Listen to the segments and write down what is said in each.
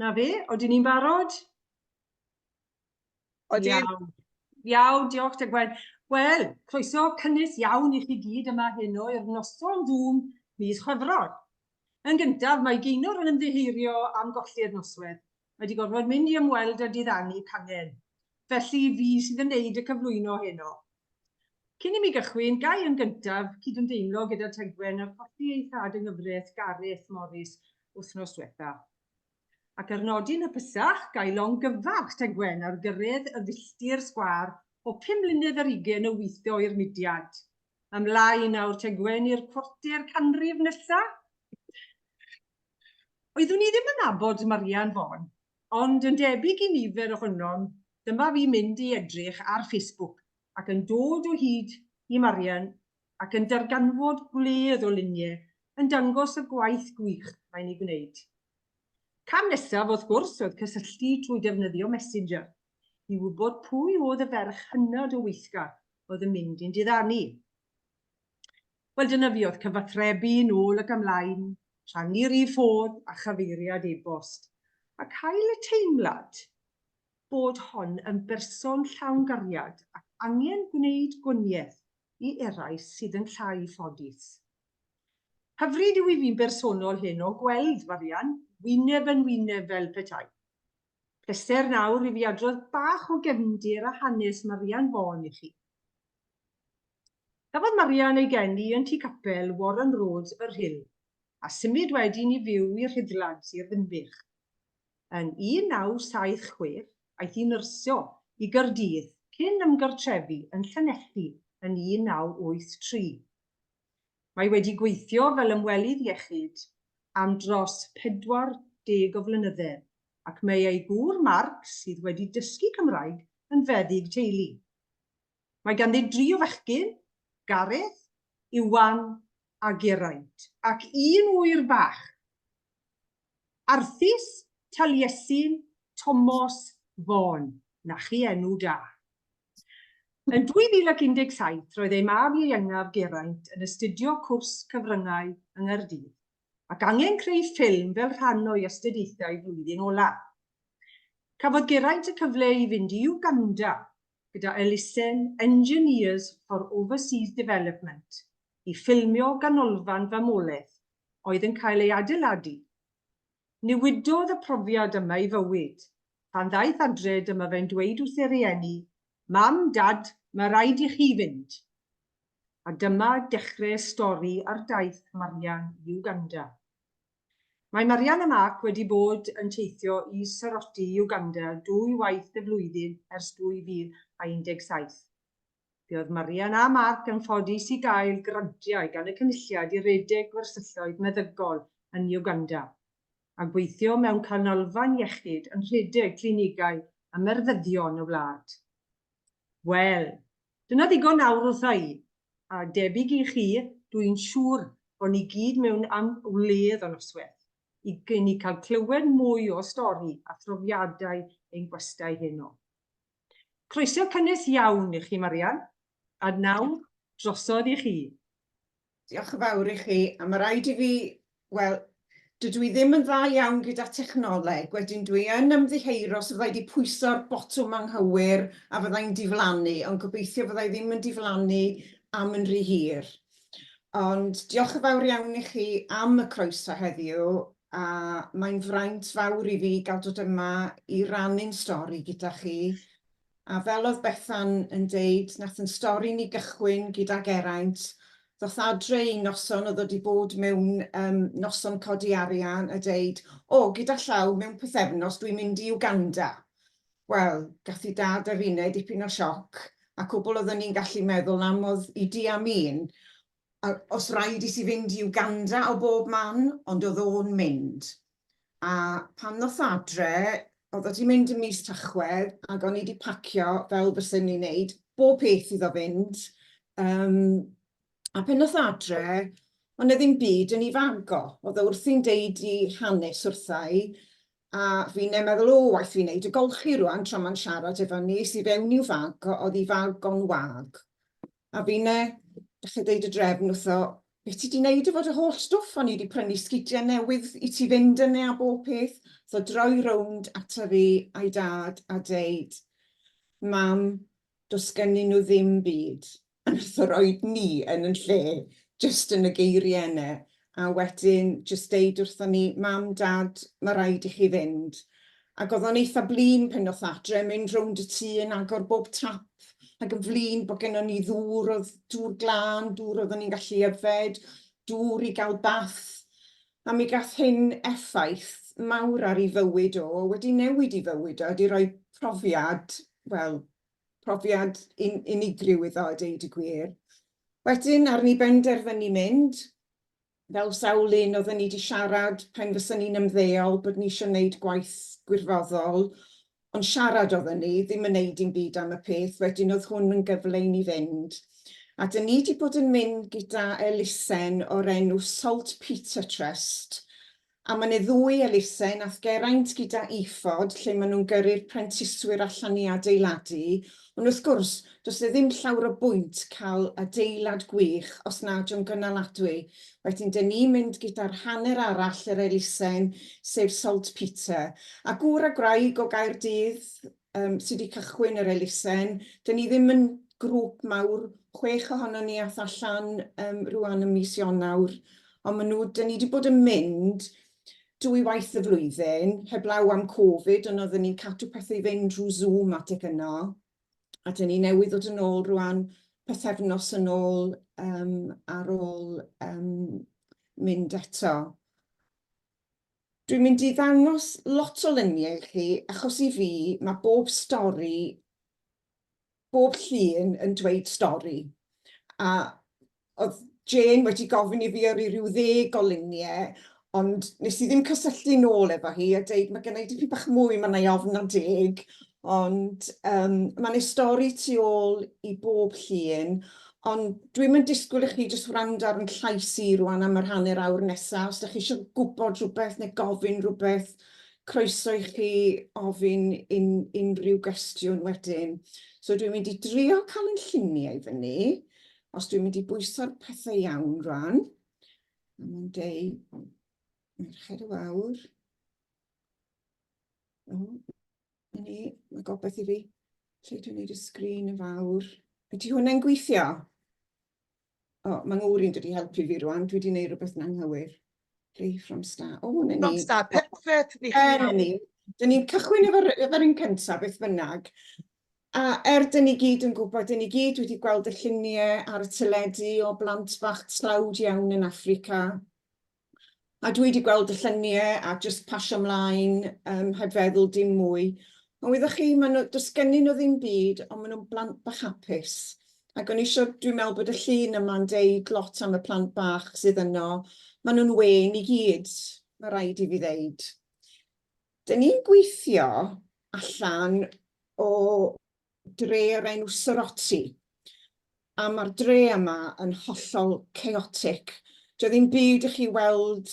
Na fe, odyn ni'n barod? Odyn. Iawn. Iawn, diolch Tegwen. Wel, croeso cynnes iawn i chi gyd yma heno i'r noson Zoom mis Chwefror. Yn gyntaf, mae Gaynor yn ymddiheurio am golli'r noswaith. Mae wedi gorfod mynd i ymweld â diddanu cangen. Felly, fi sydd yn neud y cyflwyno heno. Cyn i mi gychwyn, ga i yn gyntaf cydymdeimlo gyda Tegwen ar colli ei thad yng nghyfraith Gareth Morris wythnos dwetha. Ac ar nodyn hapusach, ga i longyfarch Tegwen ar gyrraedd y filltir sgwâr o 25 mlynedd o weithio i'r mudiad. Ymlaen nawr Tegwen i'r cwarter canrif nesa! Oeddwn i ddim yn nabod Marian Vaughan, ond yn debyg i nifer ohonom, dyma fi mynd i edrych ar Facebook ac yn dod o hyd i Marian ac yn darganfod gwledd o luniau yn dangos y gwaith gwych mae'n ei gwneud. Cam nesaf, wrth gwrs, oedd cysylltu trwy defnyddio Messenger i wybod pwy oedd y ferch hynod o weithgar oedd yn mynd i'n diddanu. Wel, dyna fi oedd cyfathrebu nôl ac ymlaen, rhannu rhif ffôn a chyfeiriad e-bost, a cael y teimlad bod hon yn berson llawn gariad ac angen gwneud gwaniaeth i eraill sydd yn llai ffodus. Hyfryd yw i fi'n bersonol heno gweld Marian, wyneb yn wyneb fel petai. Pleser nawr i fi adrodd bach o gefndir a hanes Marian Vaughan i chi. Cafodd Marian ei geni yn Tŷ Capel, Warren Road, Y Rhyl, a symud wedyn i fyw i Rhuddlan, Sir Ddinbych. Yn 1976, aeth i nyrsio i Gaerdydd cyn ymgartrefu yn Llanelli yn 1983. Mae wedi gweithio fel ymwelydd iechyd am dros 40 o flynydde ac mae ei gŵr Mark, sydd wedi dysgu Cymraeg, yn feddyg teulu. Mae ganddi dri o fechgyn, Gareth, Iwan a Geraint, ac un ŵyr bach, Arthus Taliesin Tomos Vaughan, 'na chi enw da. Yn 2017, roedd ei mab ieuengaf, Geraint, yn astudio cwrs cyfryngau yng Nghaerdydd, ac angen creu ffilm fel rhan o'i astudiaethau flwyddyn ola'. Cafodd Geraint y cyfle i fynd i Uganda gyda elusen Engineers for Overseas Development i ffilmio ganolfan famolaeth oedd yn cael ei adeiladu. Newidodd y profiad yma ei fywyd. Pan ddaeth adre dyma fe'n dweud wrth ei rieni, Mam, Dad, mae rhaid i chi fynd! A dyma dechrau stori ar daith Marian i Uganda. Mae Marian a Mark wedi bod yn teithio i Soroti, Uganda dwy waith y flwyddyn ers 2017. Buodd Marian a Mark yn ffodus i gael grantiau gan y Cynulliad i redeg gwersylloedd meddygol yn Uganda, a gweithio mewn canolfan iechyd yn rhedeg clinigau ymarfyddion y wlad. Wel, dyna ddigon nawr wrtha i, a debyg i chi, dw i'n siŵr bod ni gyd mewn am wledd o noswaith i i ni cael clywed mwy o stori a phrofiadau ein gwestai heno. Croeso cynnes iawn i chi, Marian, a nawr drosodd i chi. Diolch yn fawr i chi, a ma' raid i fi, wel, dydw i ddim yn dda iawn gyda technoleg, wedyn dwi yn ymddiheuro os fydda i 'di pwyso'r botwm anghywir a fyddai'n diflannu, ond gobeithio fydda i ddim yn diflannu am yn rhy hir. Ond diolch yn fawr iawn i chi am y croeso heddiw, a mae'n fraint fawr i fi gael dod yma i rannu'n stori gyda chi. A fel oedd Bethan yn deud, nath yn stori ni gychwyn gyda Geraint. Ddoth adre un noson, oedd o 'di bod mewn um, noson codi arian a deud, o, gyda llaw, mewn pythefnos dwi'n mynd i Uganda. Wel, gath i dad a finne dipyn o sioc, a cwbl oeddwn ni'n gallu meddwl am oedd Idi Amin. A os rhaid i ti fynd i Uganda o bob man, ond oedd o'n mynd. A pan ddoth adre, oedd o 'di mynd ym mis Tachwedd, ac o'n i 'di pacio fel fyswn i'n neud, bob peth iddo fynd. Um, a pan ddoth adre, ond 'na ddim byd yn ei fag o. Oedd o wrthi'n deud i hanes wrtha i, a fi'n meddwl, o, waeth fi wneud y golchi rwan tra ma'n siarad efo ni, es i fewn i'w fag o, oedd ei fag o'n wag. A finne, dechrau deud y drefn wrtho, Be ti 'di wneud efo dy holl stwff? O'n i 'di prynu sgidiau newydd i ti fynd yn e a bob peth. So droi rownd ata fi a'i dad a deud, Mam, does gennyn nhw ddim byd. A nath o roid ni yn yn lle, jyst yn y geiriau yna. A wedyn jyst deud wrthon ni, Mam, Dad, ma' raid i chi fynd. Ac oedd o'n eitha blin pan ddoth adre, mynd rownd y tŷ yn agor bob tap, ac yn flin bod gennon ni ddŵr, oedd dŵr glân, dŵr oeddwn ni'n gallu yfed, dŵr i gael bath. A mi gath hyn effaith mawr ar ei fywyd o, wedi newid ei fywyd o, wedi rhoi profiad, wel, profiad un, unigryw iddo a deud y gwir. Wedyn, ar ni benderfynu mynd, fel sawl un oedden ni 'di siarad pan fysen ni'n ymddeol bod ni eisiau gwneud gwaith gwirfoddol, ond siarad oedden ni, ddim yn neud dim byd am y peth, wedyn oedd hwn yn gyfle i ni fynd. A dyn ni 'di bod yn mynd gyda elusen o'r enw Salt Peter Trust, A ma' 'ne ddwy elusen, ath Geraint gyda IFOD, lle ma' nhw'n gyrru'r prentiswyr allan i adeiladu, ond wrth gwrs, does 'ne ddim llawer o bwynt cael adeilad gwych os nad yw'n gynaladwy. Wedyn, 'dyn ni'n mynd gyda'r hanner arall yr elusen, sef Salt Peter. A gŵr a gwraig o Gaerdydd um, sydd wedi cychwyn yr elusen. Dyn ni ddim yn grŵp mawr, chwech ohonon ni ath allan um, rwan ym mis Ionawr, ond maen nhw, dyn ni wedi bod yn mynd dwy waith y flwyddyn, heblaw am Covid, ond oedden ni'n cadw pethau i fynd drwy Zoom adeg yno. A dyn ni newydd ddod yn ôl rwan, pythefnos yn ôl um, ar ôl um, mynd eto. Dwi'n mynd i ddangos lot o luniau i chi, achos i fi, mae bob stori, bob llun yn dweud stori. A oedd Jane wedi gofyn i fi yrru rhyw ddeg o luniau, ond nes i ddim cysylltu nôl efo hi a deud mae gen i dipyn bach mwy, mae 'na i ofn na deg. Ond yym ma' 'na stori tu ôl i bob llun, ond dwi'm yn disgwyl i chi jyst wrando ar 'yn llais i rŵan am yr hanner awr nesa. Os dach chi isio gwybod rhywbeth neu gofyn rhywbeth, croeso i chi ofyn un- unrhyw gwestiwn wedyn. So dwi'n mynd i drio cael 'yn lluniau i fyny, os dwi'n mynd i bwyso'r pethau iawn rŵan. A mae'n deud, Merched y Wawr. O, Na ni, mae gobeith i fi. Lle dwi'n gwneud y sgrin yn fawr. Ydy hwnna'n gweithio? O, mae ngŵr i'n dod i helpu fi rwan. Dwi wedi gwneud rhywbeth yn anghywir. Play from start. O, na ni. From start, perffaith. Ni Na ni. Dyn ni'n cychwyn efo'r efo un cyntaf, beth bynnag. A er dyn ni gyd yn gwybod, dyn ni gyd wedi gweld y lluniau ar y teledu o blant bach tlawd iawn yn Affrica. A dwi wedi gweld y lluniau a jyst pasio mlaen um, heb feddwl dim mwy. Ond wyddoch chi, maen nhw, does gennyn nhw ddim byd, ond maen nhw'n blant bach hapus. Ac o'n i eisiau, dwi'n meddwl bod y llun yma'n deud lot am y plant bach sydd yno. Maen nhw'n wên i gyd, mae rhaid i fi ddeud. Dyn ni'n gweithio allan o dre o'r enw Soroti. A mae'r dre yma yn hollol chaotic. Dio ddim byd i chi weld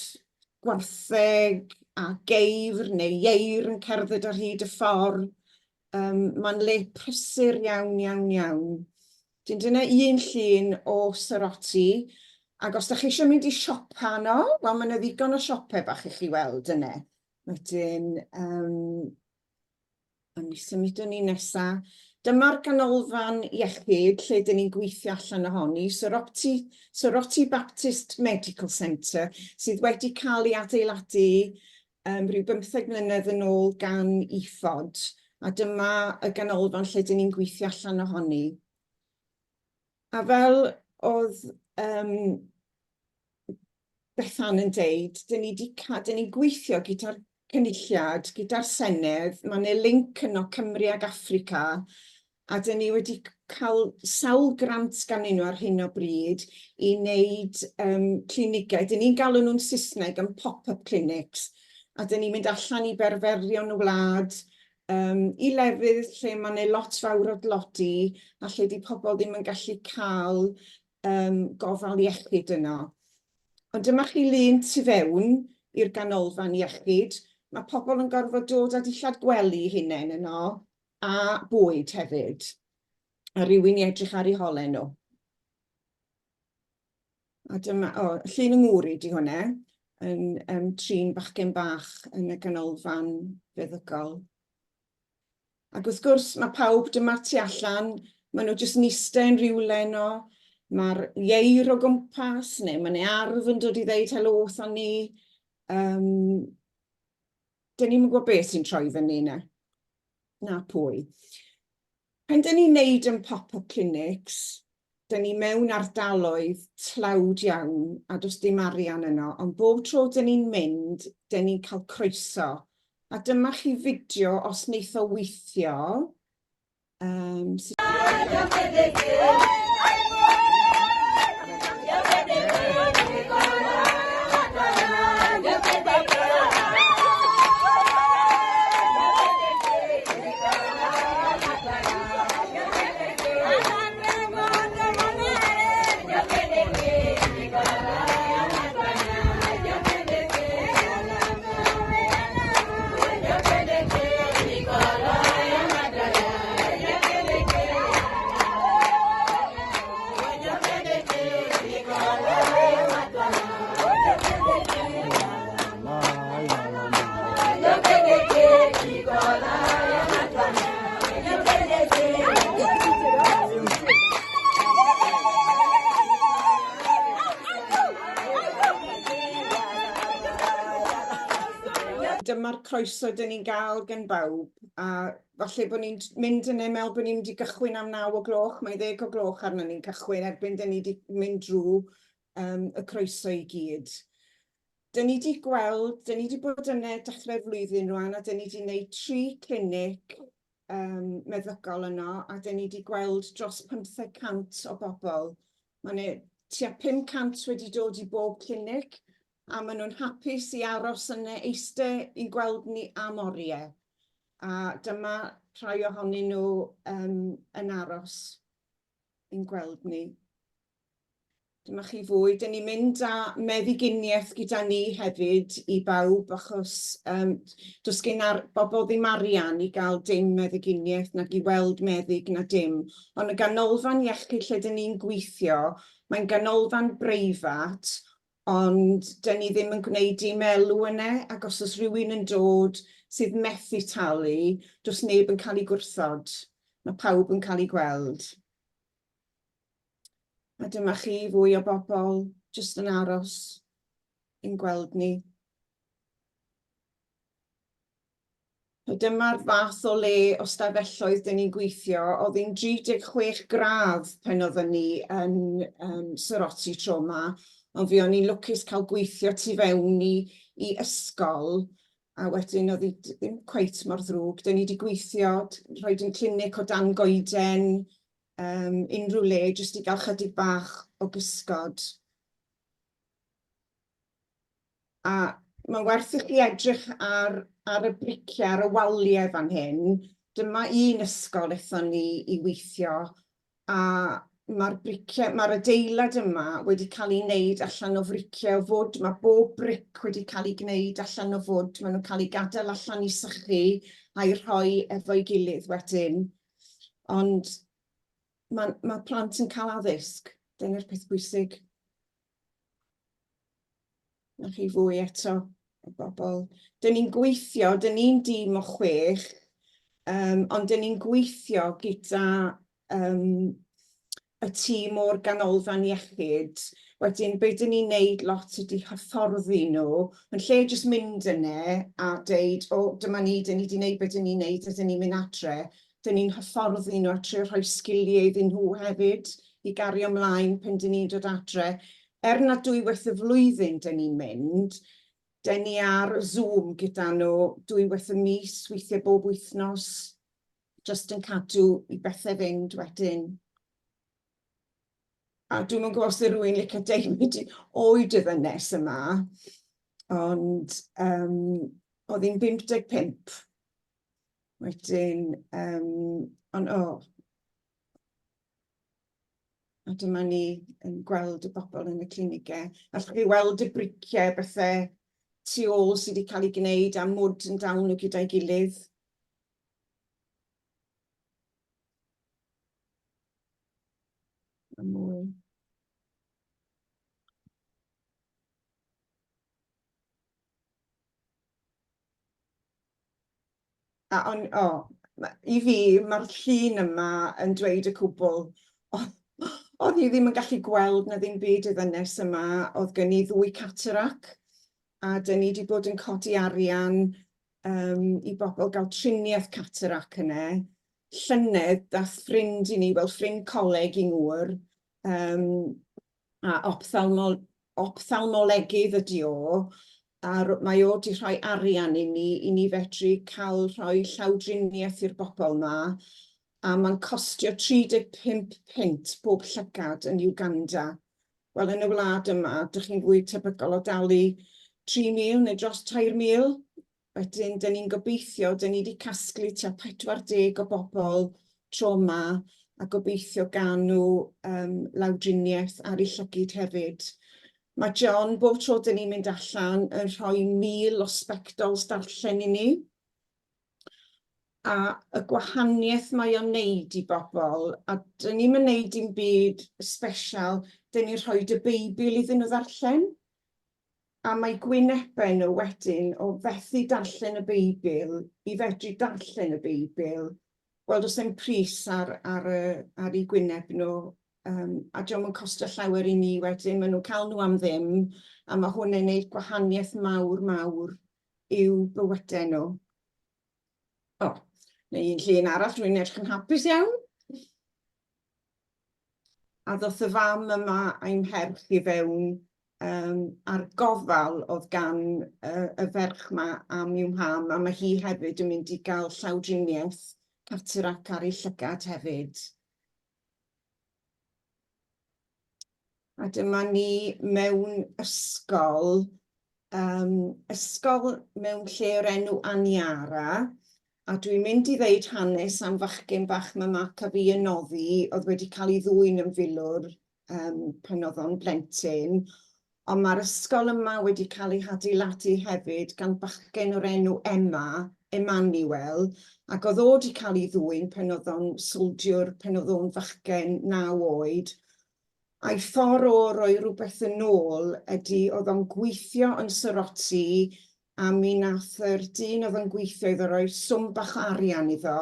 gwartheg a geifr neu ieir yn cerdded ar hyd y ffordd. Um, mae'n le prysur iawn, iawn, iawn. Dyn dyna un llun o Soroti. Ac os da chi eisiau mynd i siopa yno, wel mae yna ddigon o siopau bach i chi weld yna. Wedyn, um, A mi symudwn ni nesa. Dyma'r ganolfan iechyd lle dyn ni'n gweithio allan ohoni, Soroti, Soroti Baptist Medical Centre, sydd wedi cael ei adeiladu um, rhyw bymtheg mlynedd yn ôl gan IFOD. A dyma y ganolfan lle dyn ni'n gweithio allan ohoni. A fel oedd um, Bethan yn deud, dyn ni 'di ca-, dyn ni'n gweithio gyda'r Cynulliad, gyda'r Senedd, mae 'na linc yno Cymru ag Affrica, a dyn ni wedi cael sawl grant ganddyn nhw ar hyn o bryd i wneud um, clinigau. Dyn ni'n galw nhw'n Saesneg yn pop-up clinics, a dyn ni'n mynd allan i berferion y wlad, um, i lefydd lle mae 'na lot fawr o dlodi a lle di pobl ddim yn gallu cael um, gofal iechyd yno. Ond dyma chi lun tu fewn i'r ganolfan iechyd. Mae pobl yn gorfod dod â dillad gwely hunain yno, a bwyd hefyd, a rhywun i edrych ar eu holau nhw. A dyma, o, llun yng ngŵr i di hwnna, yn trin bachgen bach yn y ganolfan feddygol. Ac wrth gwrs, mae pawb dyma tu allan, maen nhw jyst yn eistedd yn rhywle yno, mae'r ieir o gwmpas, neu mae 'na ardd yn dod i ddeud helo wrthon ni. Dyn ni'm yn gwybod beth sy'n troi fyny yna, na pwy. Pan dyn ni'n neud yn pop-up clinics, dyn ni mewn ardaloedd tlawd iawn a does dim arian yno, ond bob tro dyn ni'n mynd, dyn ni'n cael croeso. A dyma chi fideo os wneith o weithio. Dyma'r croeso dyn ni'n gael gan bawb, a falle bod ni'n mynd yna meddwl bod ni'n mynd i gychwyn am 9 o gloch, mae 10 o gloch arno ni'n cychwyn erbyn dyn ni wedi mynd drwy y croeso i gyd. Dyn ni wedi gweld, dyn ni wedi bod yna dechrau'r flwyddyn rwan, a dyn ni wedi gwneud 3 clinic meddygol yno, a dyn ni wedi gweld dros 500 o bobl. Mae yna tua 500 wedi dod i bob clinic, a maen nhw'n hapus i aros yna eistedd i'n gweld ni am oriau. A dyma rhai ohonyn nhw yn aros i'n gweld ni. Dyma chi fwy. Dyn ni'n mynd â meddyginiaeth gyda ni hefyd i bawb achos does gen ar bobl ddim arian i gael dim meddyginiaeth nag i weld meddyg na dim. Ond y ganolfan iechyd lle dyn ni'n gweithio, mae'n ganolfan breifat, ond dyn ni ddim yn gwneud dim elw yna, ac os oes rhywun yn dod sydd methu talu, does neb yn cael ei gwrthod. Mae pawb yn cael ei gweld. A dyma chi fwy o bobl jyst yn aros i'n gweld ni. A dyma'r fath o le o stafelloedd dyn ni'n gweithio. Oedd hi'n 36 gradd pan oedden ni yn Soroti tro yma, ond fi o'n i'n lwcus cael gweithio tu fewn i ysgol, a wedyn oedd hi ddim cweit mor ddrwg. Dyn ni wedi gweithio, rhoid yn clinic o dan goeden, unrhyw le, jyst i gael chydig bach o gysgod. A mae'n werth i chi edrych ar y briciau, ar y waliau fan hyn. Dyma un ysgol aethon ni i weithio, a mae'r briciau, mae'r adeilad yma wedi cael ei wneud allan o friciau o fwd. Mae bob bric wedi cael ei gwneud allan o fwd. Maen nhw'n cael eu gadael allan i sychu a'i rhoi efo'i gilydd wedyn. Ond mae plant yn cael addysg. Dyna'r peth bwysig. Na chi fwy eto o bobl. Dyn ni'n gweithio, dyn ni'n dîm o 6, ond dyn ni'n gweithio gyda y tîm o'r ganolfan iechyd. Wedyn, be dyn ni'n neud lot ydy hyfforddi nhw, yn lle jyst mynd yna a deud, o, dyma ni, dyn ni wedi neud be dyn ni'n neud a dyn ni'n mynd adre. Dyn ni'n hyfforddi nhw a trio rhoi sgiliau iddyn nhw hefyd i gario ymlaen pan dyn ni'n dod adre. Er na dwywaith y flwyddyn dyn ni'n mynd, dyn ni ar Zoom gyda nhw dwywaith y mis, weithiau bob wythnos, jyst yn cadw i bethau fynd wedyn. A dwi'm yn gwybod os yw rhywun licio deud be 'di oed y ddynes yma, ond oedd hi'n 55. Wedyn, ond o, a dyma ni yn gweld y bobl yn y clinigau. Allwch chi weld y briciau, bethau tu ôl sydd wedi cael ei gwneud a mwd yn dal nhw gyda'i gilydd. A mwy. A on, o, i fi, mae'r llun yma yn dweud y cwbl. Oedd hi ddim yn gallu gweld na ddim byd y ddynes yma, oedd gen i ddwy cataract, a dyn ni wedi bod yn codi arian um, i bobl gael triniaeth cataract yna. Llynedd, dath ffrind i ni, wel ffrind coleg i ngŵr, um, a ophthalmol, ophthalmolegydd ydi o, a mae o wedi rhoi arian i ni, i ni fedru cael rhoi llawdriniaeth i'r bobl ma, a mae'n costio 35 punt bob llygad yn Uganda. Wel, yn y wlad yma, dych chi'n fwy tebygol o dalu 3,000 neu dros 3,000. Wedyn, dyn ni'n gobeithio, dyn ni wedi casglu tua 40 o bobl tro yma, a gobeithio gawn nhw um, lawdriniaeth ar eu llygid hefyd. Mae John, bob tro dyn ni'n mynd allan, yn rhoi 1,000 o sbectols darllen i ni. A y gwahaniaeth mae o'n neud i bobl, a dyn ni'm yn neud dim byd special, dyn ni'n rhoi y Beibl iddyn nhw ddarllen. A mae gwynebau nhw wedyn o fethu darllen y Beibl i fedru darllen y Beibl, wel does dim pris ar, ar, y, ar eu gwyneb nhw, um, a dio'm yn costio llawer i ni wedyn, maen nhw'n cael nhw am ddim, a mae hwn yn gwneud gwahaniaeth mawr, mawr i'w bywydau nhw. O, neu un llun arall, dwi'n edrych yn hapus iawn. A ddoth y fam yma a'i mherch i fewn um, a'r gofal oedd gan uh, y ferch yma am i'w mham, a mae hi hefyd yn mynd i gael llawdriniaeth cataract ar ei llygad hefyd. A dyma ni mewn ysgol, um, ysgol mewn lle o'r enw Aniara, a dwi'n mynd i ddeud hanes am fachgen bach mae Mark a fi yn noddi, oedd wedi cael ei ddwyn yn filwr um, pan oedd o'n blentyn. Ond mae'r ysgol yma wedi cael ei hadeiladu hefyd gan bachgen o'r enw Emma, Emmanuel, ac oedd o wedi cael ei ddwyn pan oedd o'n soldiwr, pan oedd o'n fachgen naw oed. A'i ffordd o roi rhywbeth yn ôl ydy oedd o'n gweithio yn Soroti a mi nath yr dyn oedd yn gweithio iddo roi swm bach o arian iddo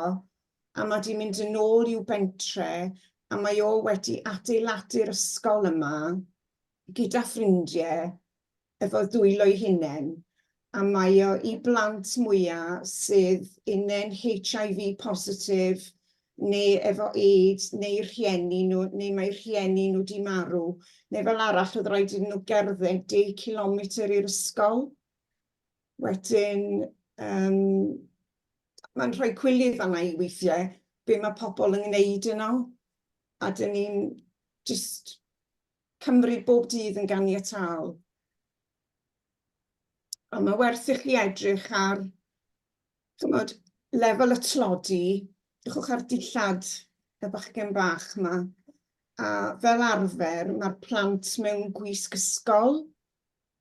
a mae 'di mynd yn ôl i'w bentre a mae o wedi adeiladu'r ysgol yma gyda ffrindiau efo ddwylo'i hunain, a mae o i blant mwya sydd unen HIV positif neu efo AIDS neu rhieni nhw, neu mae rhieni nhw 'di marw, neu fel arall oedd rhaid iddyn nhw gerdded deg cilometr i'r ysgol. Wedyn, um, mae'n rhoi cwilydd arna i weithiau, be mae pobl yn gwneud yno, a dyn ni'n just cymryd bob dydd yn ganiataol. Ond mae werth i chi edrych ar, chymod, lefel y tlodi, edrychwch ar dillad y bachgen bach yma, a fel arfer mae'r plant mewn gwisg ysgol,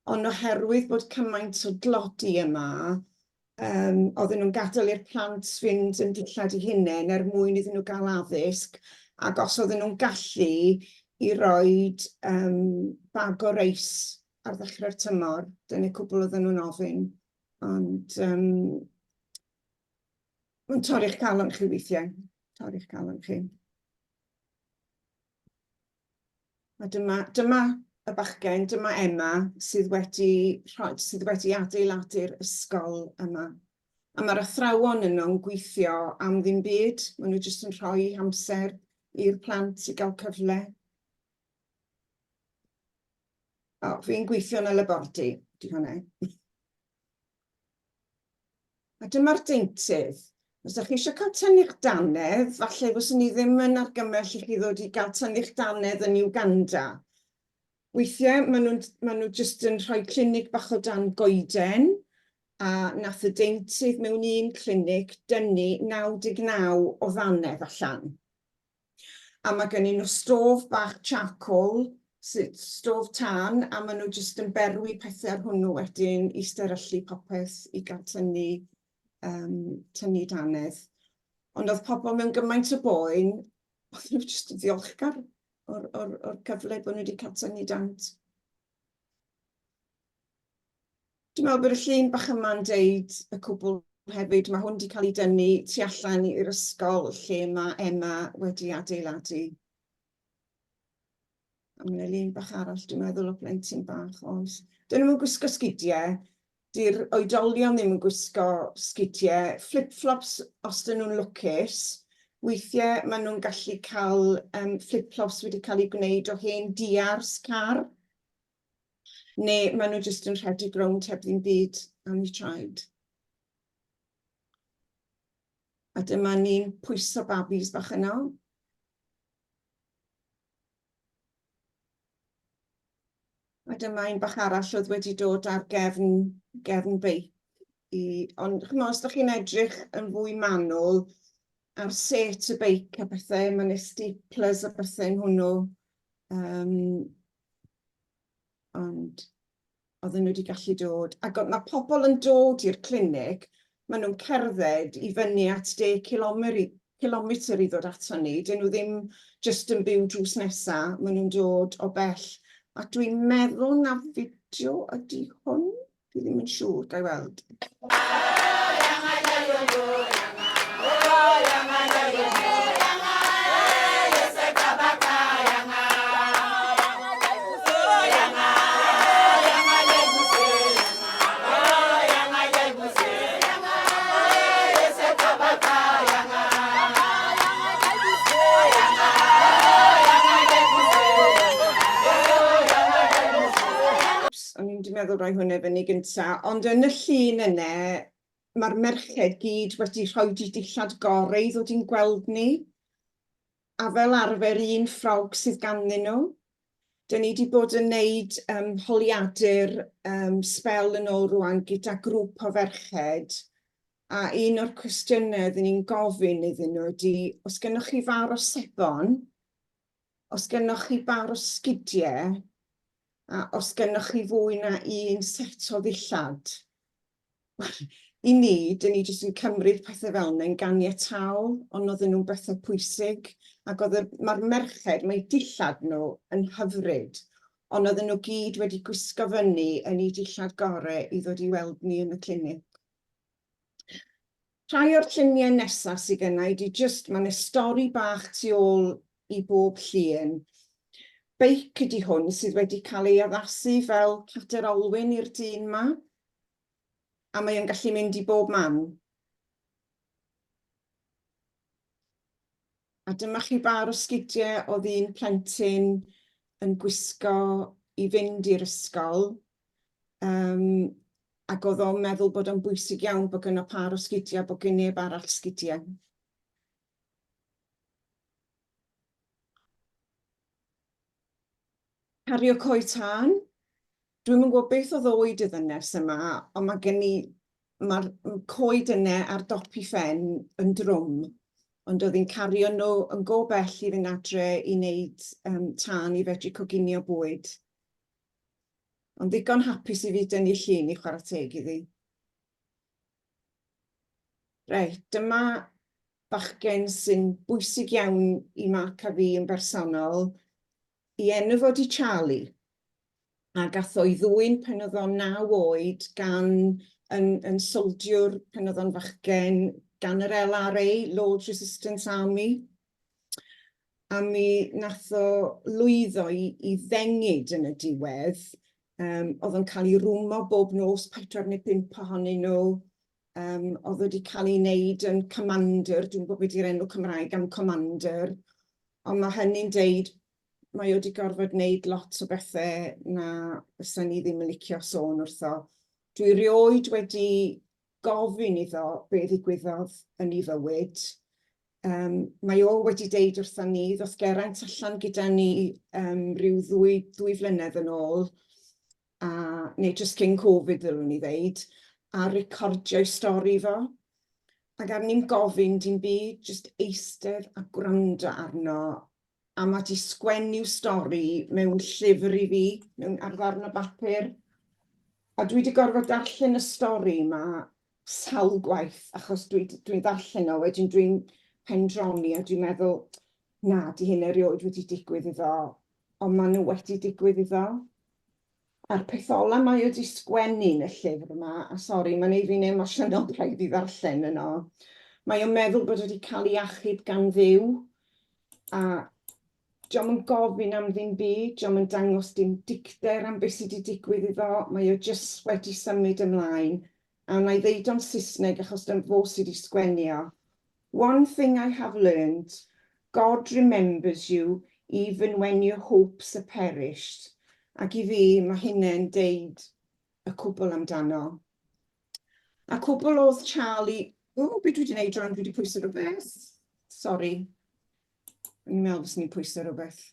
ond oherwydd bod cymaint o dlodi yma, um, oedden nhw'n gadael i'r plant fynd yn dillad eu hunain er mwyn iddyn nhw gael addysg, ac os oedden nhw'n gallu i roi um, bag o reis ar ddechrau'r tymor, dyna cwbl oedden nhw'n ofyn. Ond um, mae'n torri'ch calon chi weithiau, torri'ch calon chi. A dyma, dyma y bachgen, dyma Emma, sydd wedi, sydd wedi adeiladu'r ysgol yma. A mae'r athrawon yno'n gweithio am ddim byd, maen nhw jyst yn rhoi amser i'r plant i gael cyfle. O, fi'n gweithio yn y labordy, di hwnna. A dyma'r deintydd. Os ydych chi eisiau cael tynnu'ch dannedd, falle fyswn i ddim yn argymell i chi ddod i gael tynnu'ch dannedd yn Uganda. Weithiau maen nhw'n maen nhw jyst yn rhoi clinig bach o dan goeden, a nath y deintydd mewn un clinig dynnu 99 o ddannedd allan. A mae gennyn nhw stôf bach charcoal, stôf tân, a maen nhw jyst yn berwi pethau ar hwnnw wedyn i steryllu popeth i gael tynnu, um, tynnu dannedd. Ond oedd pobl mewn gymaint o boen, oedd nhw jyst yn ddiolchgar o'r, or, or cyfle bod nhw wedi cael tynnu dant. Dwi'n meddwl bod y llun bach yma'n deud y cwbl. hefyd, mae hwn wedi cael ei dynnu tu allan i'r ysgol lle mae Emma wedi adeiladu. A mae yna lun bach arall, dwi'n meddwl, o blentyn bach, oes. Dyn nhw'n gwisgo sgidiau, di'r oedolion ddim yn gwisgo sgidiau, flip-flops os dyn nhw'n lwcus. Weithiau maen nhw'n gallu cael um, flip-flops wedi cael eu gwneud o hen diars car. Neu maen nhw jyst yn rhedeg rownd heb ddim byd am eu traed. A dyma ni'n pwyso babis bach yno. A dyma un bach arall oedd wedi dod ar gefn, gefn beic. I, ond chymod, os ydych chi'n edrych yn fwy manwl ar set y beic a pethau, mae yna staplers a pethau yn hwnnw. Um, ond oedden nhw wedi gallu dod. Ac mae pobl yn dod i'r clinig, maen nhw'n cerdded i fyny at 10 kilometr i ddod ato ni. Dyn nhw ddim jyst yn byw drws nesa, maen nhw'n dod o bell. A dwi'n meddwl na fideo ydy hwn. Dwi ddim yn siŵr, ga i weld. O'n i'n 'di meddwl rhoi hwnna fyny gynta, ond yn y llun yna, mae'r merched gyd wedi rhoi 'u dillad gore i ddod i'n gweld ni, a fel arfer un ffrog sydd ganddyn nhw. Dyn ni 'di bod yn neud um, holiadur um, sbel yn ôl rwan gyda grŵp o ferched, a un o'r cwestiynau oedden ni'n gofyn iddyn nhw ydy, os gennoch chi far o sebon, Os gennoch chi bâr o sgidie, a os gennoch chi fwy na un set o ddillad. I ni, dyn ni jyst yn cymryd pethau fel yna yn ganiataol, ond oedden nhw'n bethau pwysig, ac oedd y, mae'r merched, mae dillad nhw yn hyfryd, ond oedden nhw gyd wedi gwisgo fyny yn eu dillad gorau i ddod i weld ni yn y clinic. Rhai o'r lluniau nesaf sydd genna i 'di jyst, mae 'na stori bach tu ôl i bob llun. Beic ydi hwn sydd wedi cael ei addasu fel cadair olwyn i'r dyn 'ma, a mae o'n gallu mynd i bob man. A dyma chi bâr o sgidiau oedd un plentyn yn gwisgo i fynd i'r ysgol. Um, ac oedd o'n meddwl bod o'n bwysig iawn bod gynno pâr o sgidiau, bod gen neb arall sgidiau. Cario coed tân. Dwi'm yn gwybod beth oedd oed y ddynes yma, ond mae gen i... mae'r coed yna ar dop ei phen yn drwm, ond oedd hi'n cario nhw yn go bell i fynd adre i wneud um, tân i fedru coginio bwyd. Ond ddigon hapus i fi dynnu llun i chwarae teg iddi. Reit, dyma bachgen sy'n bwysig iawn i Mark a fi yn bersonol. I enw fo 'di Charlie, a gath o'i ddwyn pan oedd o'n naw oed gan yn, yn soldiwr pan oedd o'n fachgen gan yr LRA, Lord's Resistance Army. A mi nath o lwyddo i, i ddengyd yn y diwedd. Um, oedd o'n cael ei rwmo bob nos, pedwar neu bump ohonyn nhw. Um, oedd wedi cael ei wneud yn commander, dwi'n gwybod beth yw'r enw Cymraeg am commander, ond mae hynny'n deud mae o wedi gorfod wneud lot o bethau na fysa ni ddim yn licio sôn wrtho. Dwi rioed wedi gofyn iddo be ddigwyddodd yn ei fywyd. Um, mae o wedi deud wrtho ni, ddoth Geraint allan gyda ni um, rhyw ddwy, ddwy flynedd yn ôl, a, neu jyst cyn Covid ddylwn i ddeud, a recordio'i stori fo. Ac arni'm gofyn dim byd, jyst eistedd a gwrando arno, a mae 'di sgwennu'w stori mewn llyfr i fi, mewn ar ddarn o bapur. A dwi 'di gorfod darllen y stori 'ma sawl gwaith, achos dwi'n dwi, dwi ddarllen o, wedyn dwi'n pendroni a dwi'n meddwl, na, 'di hyn erioed wedi digwydd iddo, ond maen nhw wedi digwydd iddo. A'r peth ola mae o 'di sgwennu yn y llyfr yma, a sori, mae'n neud fi'n emosiynol rhaid i ddarllen yno, mae o'n meddwl bod o 'di cael ei achub gan Dduw, a dio'm yn gofyn am ddim byd, dio'm yn dangos dim dicter am beth sydd 'di digwydd iddo, mae o jyst wedi symud ymlaen, a wna i ddeud o'n Saesneg achos dyna fo sydd 'di sgwennu o, One thing I have learned, God remembers you even when your hopes are perished. Ac i fi, mae hynny'n deud y cwbl amdano. A cwbl oedd Charlie... O, be dwi wedi gwneud rwan? Dwi wedi pwyso rhywbeth. Sori. O'n i'n meddwl fyswn i'n pwyso rhywbeth.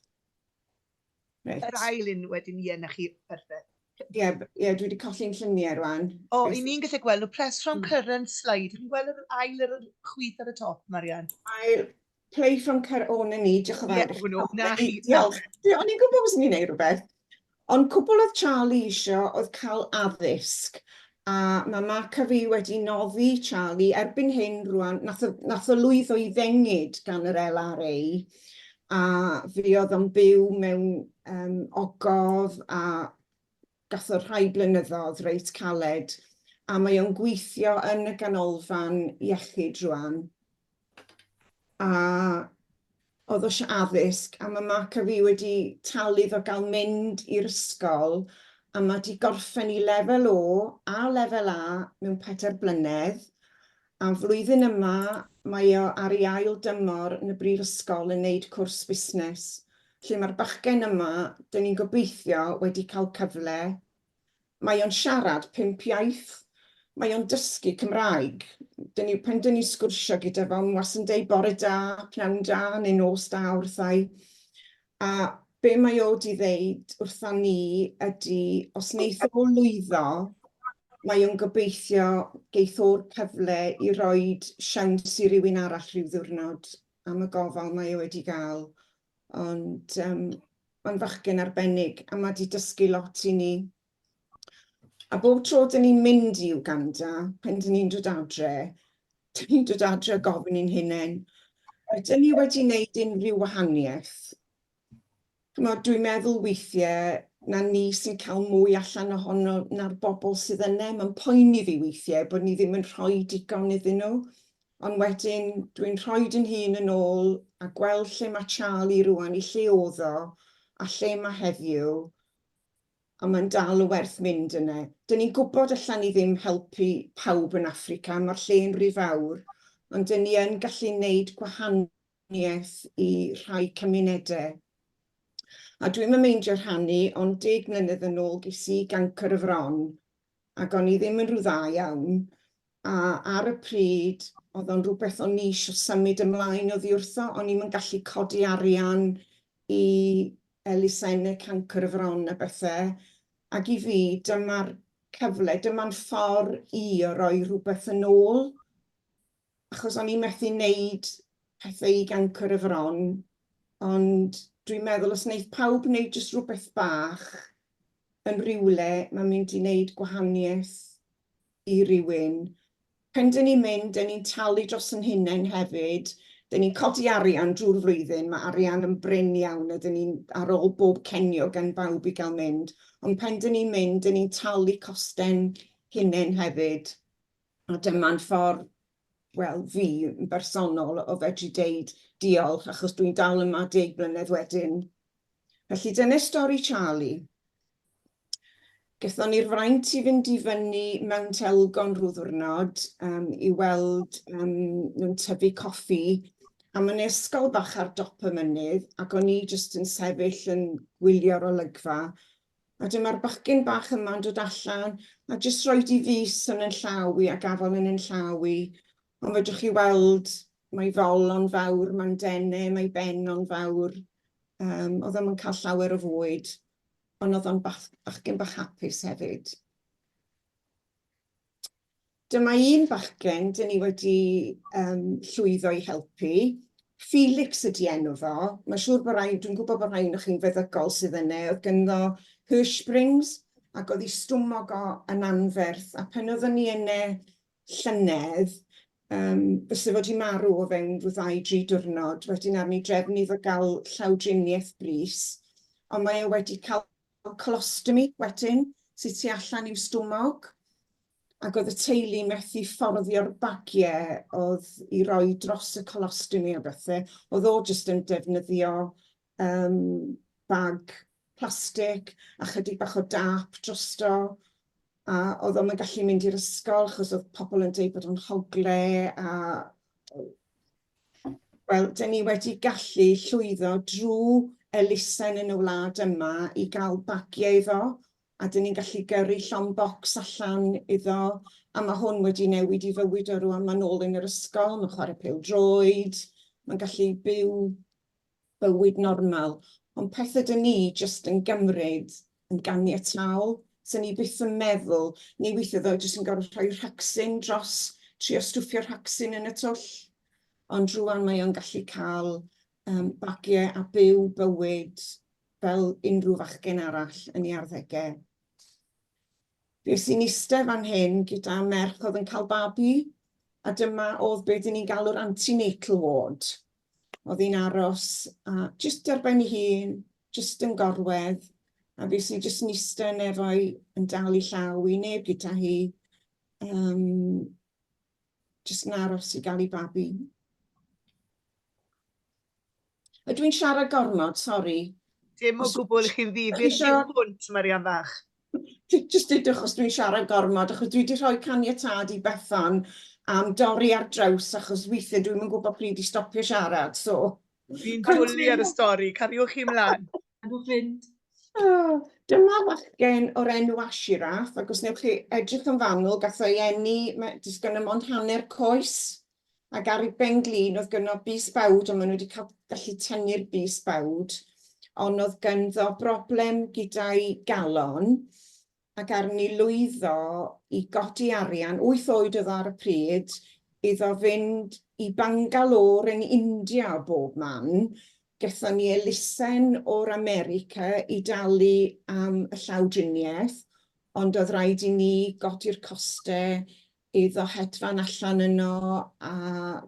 Reit. Yr ail un wedyn, ie, na chi, perffaith. Ie, ie, dwi wedi colli'n lluniau rwan. O, i ni'n gallu gweld nhw. Press from hmm. current slide. Chi'n gweld yr ail ar y chwith ar y top, Marian? Ail, play from current... O, na ni, diolch yn fawr. Ie, hwnnw, na chi. Diolch. O'n i'n gwybod fyswn i'n neud rhywbeth. Ond cwbl oedd Charlie isio oedd cael addysg. A mae Mark a fi wedi noddi Charlie erbyn hyn rwan, nath o, nath o lwyddo i ddengyd gan yr LRA, a fuodd o'n byw mewn um, ogof a gath o rhai blynyddoedd reit caled, a mae o'n gweithio yn y ganolfan iechyd rwan. A oedd o eisiau addysg, a mae Mark a fi wedi talu iddo gael mynd i'r ysgol, a mae 'di gorffen i lefel O a lefel A mewn pedair blynedd, a flwyddyn yma mae o ar ei ail dymor yn y brifysgol yn neud cwrs busnes, lle mae'r bachgen yma, 'dyn ni'n gobeithio, wedi cael cyfle. Mae o'n siarad pump iaith. Mae o'n dysgu Cymraeg. Dyn ni, pan dyn ni'n sgwrsio gyda fo, mae'n wastad yn deud bore da, pnawn da neu nos da wrtha i. A be mae o 'di ddeud wrtha ni ydy, os wneith o lwyddo, mae o'n gobeithio geith o'r cyfle i roid siawns i rywun arall rhyw ddiwrnod am y gofal mae o wedi gael. Ond um, mae'n fachgen arbennig a mae 'di dysgu lot i ni. A bob tro dyn ni'n mynd i Uganda, pan dyn ni'n dod adre, dyn ni'n dod adre a gofyn i'n hunain, ydyn ni wedi wneud unrhyw wahaniaeth? Chimod, dwi'n meddwl weithiau na ni sy'n cael mwy allan ohono na'r bobl sydd yna. Mae'n poeni fi weithiau bod ni ddim yn rhoi digon iddyn nhw. Ond wedyn dwi'n rhoid yn hun yn ôl a gweld lle mae Charlie rŵan i lle o'dd o a lle mae heddiw, a mae'n dal yn werth mynd yna. Dyn ni'n gwybod allan ni ddim helpu pawb yn Affrica, mae'r lle'n rhy fawr, ond dyn ni yn gallu wneud gwahaniaeth i rhai cymunedau. A dwi'm yn meindio rhannu, ond deg mlynedd yn ôl ges i gancr y fron, ac o'n i ddim yn rhyw dda iawn, a ar y pryd oedd o'n rhywbeth o'n i eisiau symud ymlaen oddi wrtho, o'n i'm yn gallu codi arian i elusennau cancr y fron a bethau, ac i fi dyma'r cyfle, dyma'n ffordd i o roi rhywbeth yn ôl, achos o'n i methu wneud pethau i gancr y fron, ond dwi'n meddwl os wneith pawb wneud jyst rhywbeth bach yn rywle, mae'n mynd i wneud gwahaniaeth i rywun. Pen dyn ni'n mynd, dyn ni'n talu dros yn hunain hefyd. Dyn ni'n codi arian drwy'r flwyddyn, mae arian yn brin iawn a dyn ni'n ar ôl bob cenio gan bawb i gael mynd. Ond pen dyn ni'n mynd, dyn ni'n talu coste'n hunain hefyd. A dyma'n ffordd, wel, fi yn bersonol o fedru deud diolch achos dwi'n dal yma deg mlynedd wedyn. Felly dyna stori Charlie. Gaethon ni'r fraint i fynd i fyny Mount Elgon rhyw ddwrnod um, i weld um, nhw'n tyfu coffi. A mae'n ysgol bach ar dop y mynydd ac o'n i jyst yn sefyll yn gwylio'r olygfa. A dyma'r bachgen bach yma'n dod allan a jyst rhoi di fus yn yn llaw i a gafel yn yn llaw i. Ond fedrwch chi weld mae fol o'n fawr, mae'n dene, mae ben o'n fawr. Um, oedd o'm yn cael llawer o fwyd. ond oedd o'n bach, bachgen bach hapus hefyd. Dyma un bachgen dyn ni wedi um, llwyddo i helpu. Felix ydy enw fo. Mae'n siŵr bod rhai, dwi'n gwybod bod rhai o'n chi'n feddygol sydd yna. Oedd ganddo Hirschsprungs ac oedd ei stumog o yn anferth. A pen oeddwn ni yna llynedd, um, fysa fo 'di marw o fewn rhyw ddau, dri diwrnod. Wedyn arni drefnu iddo gael llawdriniaeth brys, ond mae e wedi cael colostomy wedyn, sydd tu allan i'w stumog. Ac oedd y teulu methu fforddio'r bagiau oedd i roi dros y colostomy a bethau. Oedd o jyst yn defnyddio um, bag plastig a chydig bach o dap drosto. A oedd o'm yn gallu mynd i'r ysgol achos oedd pobl yn dweud bod o'n hogle a Wel, dyn ni wedi gallu llwyddo drwy elusen yn y wlad yma i gael bagiau iddo, a dyn ni'n gallu gyrru llond bocs allan iddo, a mae hwn wedi newid i fywyd o rwan, mae'n ôl yn yr ysgol, mae'n chwarae pêl-droed, mae'n gallu byw bywyd normal. Ond pethau dyn ni jyst yn gymryd yn ganiataol, so ni byth yn meddwl, neu weithiau ddo jyst yn gorfod rhoi rhacsyn dros, trio stwffio rhacsyn yn y twll. Ond rwan mae o'n gallu cael um, bagiau a byw bywyd fel unrhyw fachgen arall yn ei arddegau. Fues i'n iste fan hyn gyda merch oedd yn cael babi, a dyma oedd be dyn ni'n galw'r antenatal ward. Oedd hi'n aros, a jyst ar ben ei hun, jyst yn gorwedd, a fues i jyst yn iste yn efo'i, yn dal i llaw i, neb gyda hi, um, jyst yn aros i gael ei babi. Ydw i'n siarad gormod, sori. Dim o gwbl, chi'n ddifyr tu hwnt, Marian fach. Jyst dudwch os dwi'n siarad gormod, achos dwi wedi rhoi caniatâd i Bethan am dorri ar draws, achos weithiau dwi'm yn gwybod pryd i stopio siarad, so... Fi'n dwlu ar y stori, cariwch chi mlaen. Cadwch fynd. Oh, dyma fachgen o'r enw Ashiraf, ac os wnewch chi edrych yn fanwl, gath o'i eni, mae jyst gynno mond hanner coes. ac ar ei ben-glin oedd gynno bys bawd, ond maen nhw wedi cael gallu tynnu'r bys bawd, ond oedd ganddo broblem gyda'i galon, ac arni lwyddo i godi arian, wyth oed oedd ar y pryd, iddo fynd i Bangalore yn India o bob man. Gethon ni elusen o'r America i dalu am y llawdriniaeth, ond oedd rhaid i ni godi'r costau iddo hedfan allan yno a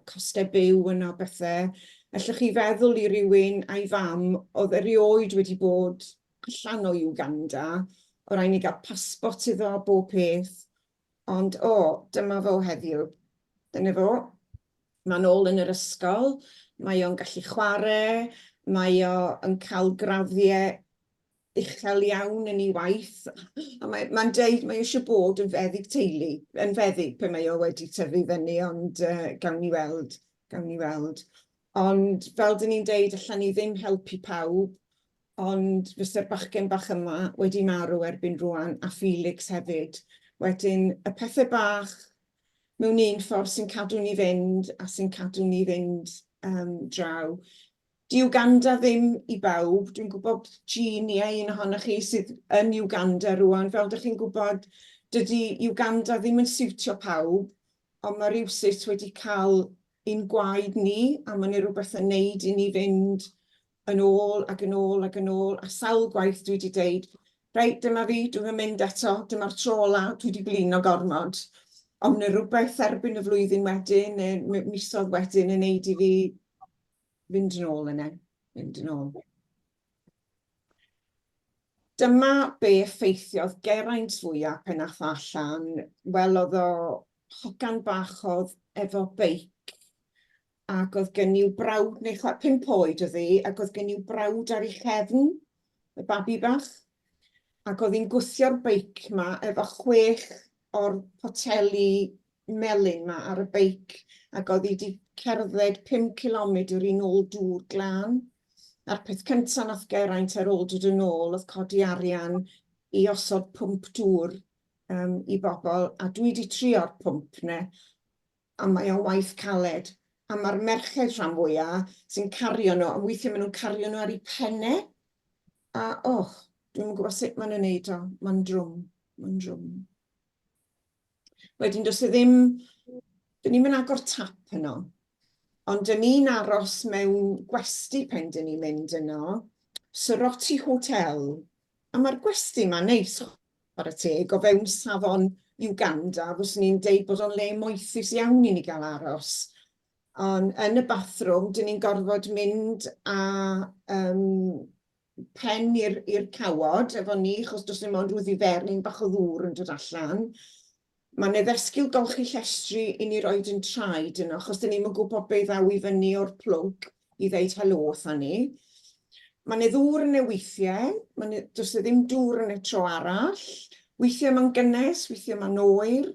costau byw yno bethe. Ellwch chi feddwl i rywun a'i fam oedd erioed wedi bod allan o Uganda, o raid ni gael pasbort iddo a bob peth. Ond o, dyma fo heddiw. Dyna fo. Mae'n ôl yn yr ysgol, mae o'n gallu chwarae, mae o yn cael graddiau uchel iawn yn ei waith, a mae, mae'n deud mae eisiau bod yn feddyg teulu, yn feddyg pe mae o wedi tyfu fyny, ond uh, gawn ni weld, gawn ni weld. Ond fel dyn ni'n deud, allan ni ddim helpu pawb, ond fysa'r bachgen bach yma wedi marw erbyn rwan, a Felix hefyd. Wedyn, y pethau bach mewn un ffordd sy'n cadw ni fynd a sy'n cadw ni fynd um, draw. 'Di Uganda ddim i bawb. Dwi'n gwybod Jean, ie, un ohonoch chi sydd yn Uganda rŵan. Fel dych chi'n gwybod, dydy Uganda ddim yn siwtio pawb, ond mae rywsut wedi cael ein gwaed ni, a mae 'na rywbeth yn neud i ni fynd yn ôl ac yn ôl ac yn ôl, a sawl gwaith dwi wedi deud, reit, dyma fi, dwi'm yn mynd eto, dyma'r tro ola, dwi wedi blino gormod. Ond mae 'na rywbeth erbyn y flwyddyn wedyn, neu misoedd wedyn, yn neud i fi fynd yn ôl yna, fynd yn ôl. Dyma be effeithiodd Geraint fwyaf pan ath o allan. Wel, oedd o hogan bach oedd efo beic ac oedd gen i'w brawd, neu chwa, pump oed oedd hi, ac oedd gen i'w brawd ar ei chefn, y babi bach. Ac oedd hi'n gwthio'r beic ma efo chwech o'r poteli melyn 'ma ar y beic ac oedd hi 'di cerdded 5 cilomedr i nôl dŵr glân. A'r peth cynta nath Geraint ar ôl dod yn ôl oedd codi arian i osod pwmp dŵr um, i bobl a dwi 'di trio'r pwmp 'ne a mae o'n waith caled a mae'r merched rhan fwya sy'n cario nhw a weithiau maen nhw'n cario nhw ar eu penne a och, dwi'm yn gwybod sut maen nhw'n neud o, mae'n drwm, mae'n drwm. Wedyn does e ddim, dyn ni'm yn agor tap yno. Ond dyn ni'n aros mewn gwesty pen dyn ni'n mynd yno, Soroti Hotel. A mae'r gwesty ma'n neis, chwarae teg, o fewn safon Uganda, fyswn i'n deud bod o'n le moethus iawn i ni gael aros. Ond yn y bathroom, dyn ni'n gorfod mynd â um, pen i'r cawod efo ni, achos does dim ond rhyw ddiferyn bach o ddŵr yn dod allan. Mae 'na ddesgyl golchi llestri i ni roid yn traed yno, achos 'dyn ni'm yn gwybod be ddaw i fyny o'r plwg i ddeud helo wrtha ni. Mae 'na ddŵr yna weithiau, mae 'na, does 'na ddim dŵr yna tro arall. Weithiau mae'n gynnes, weithiau mae'n oer.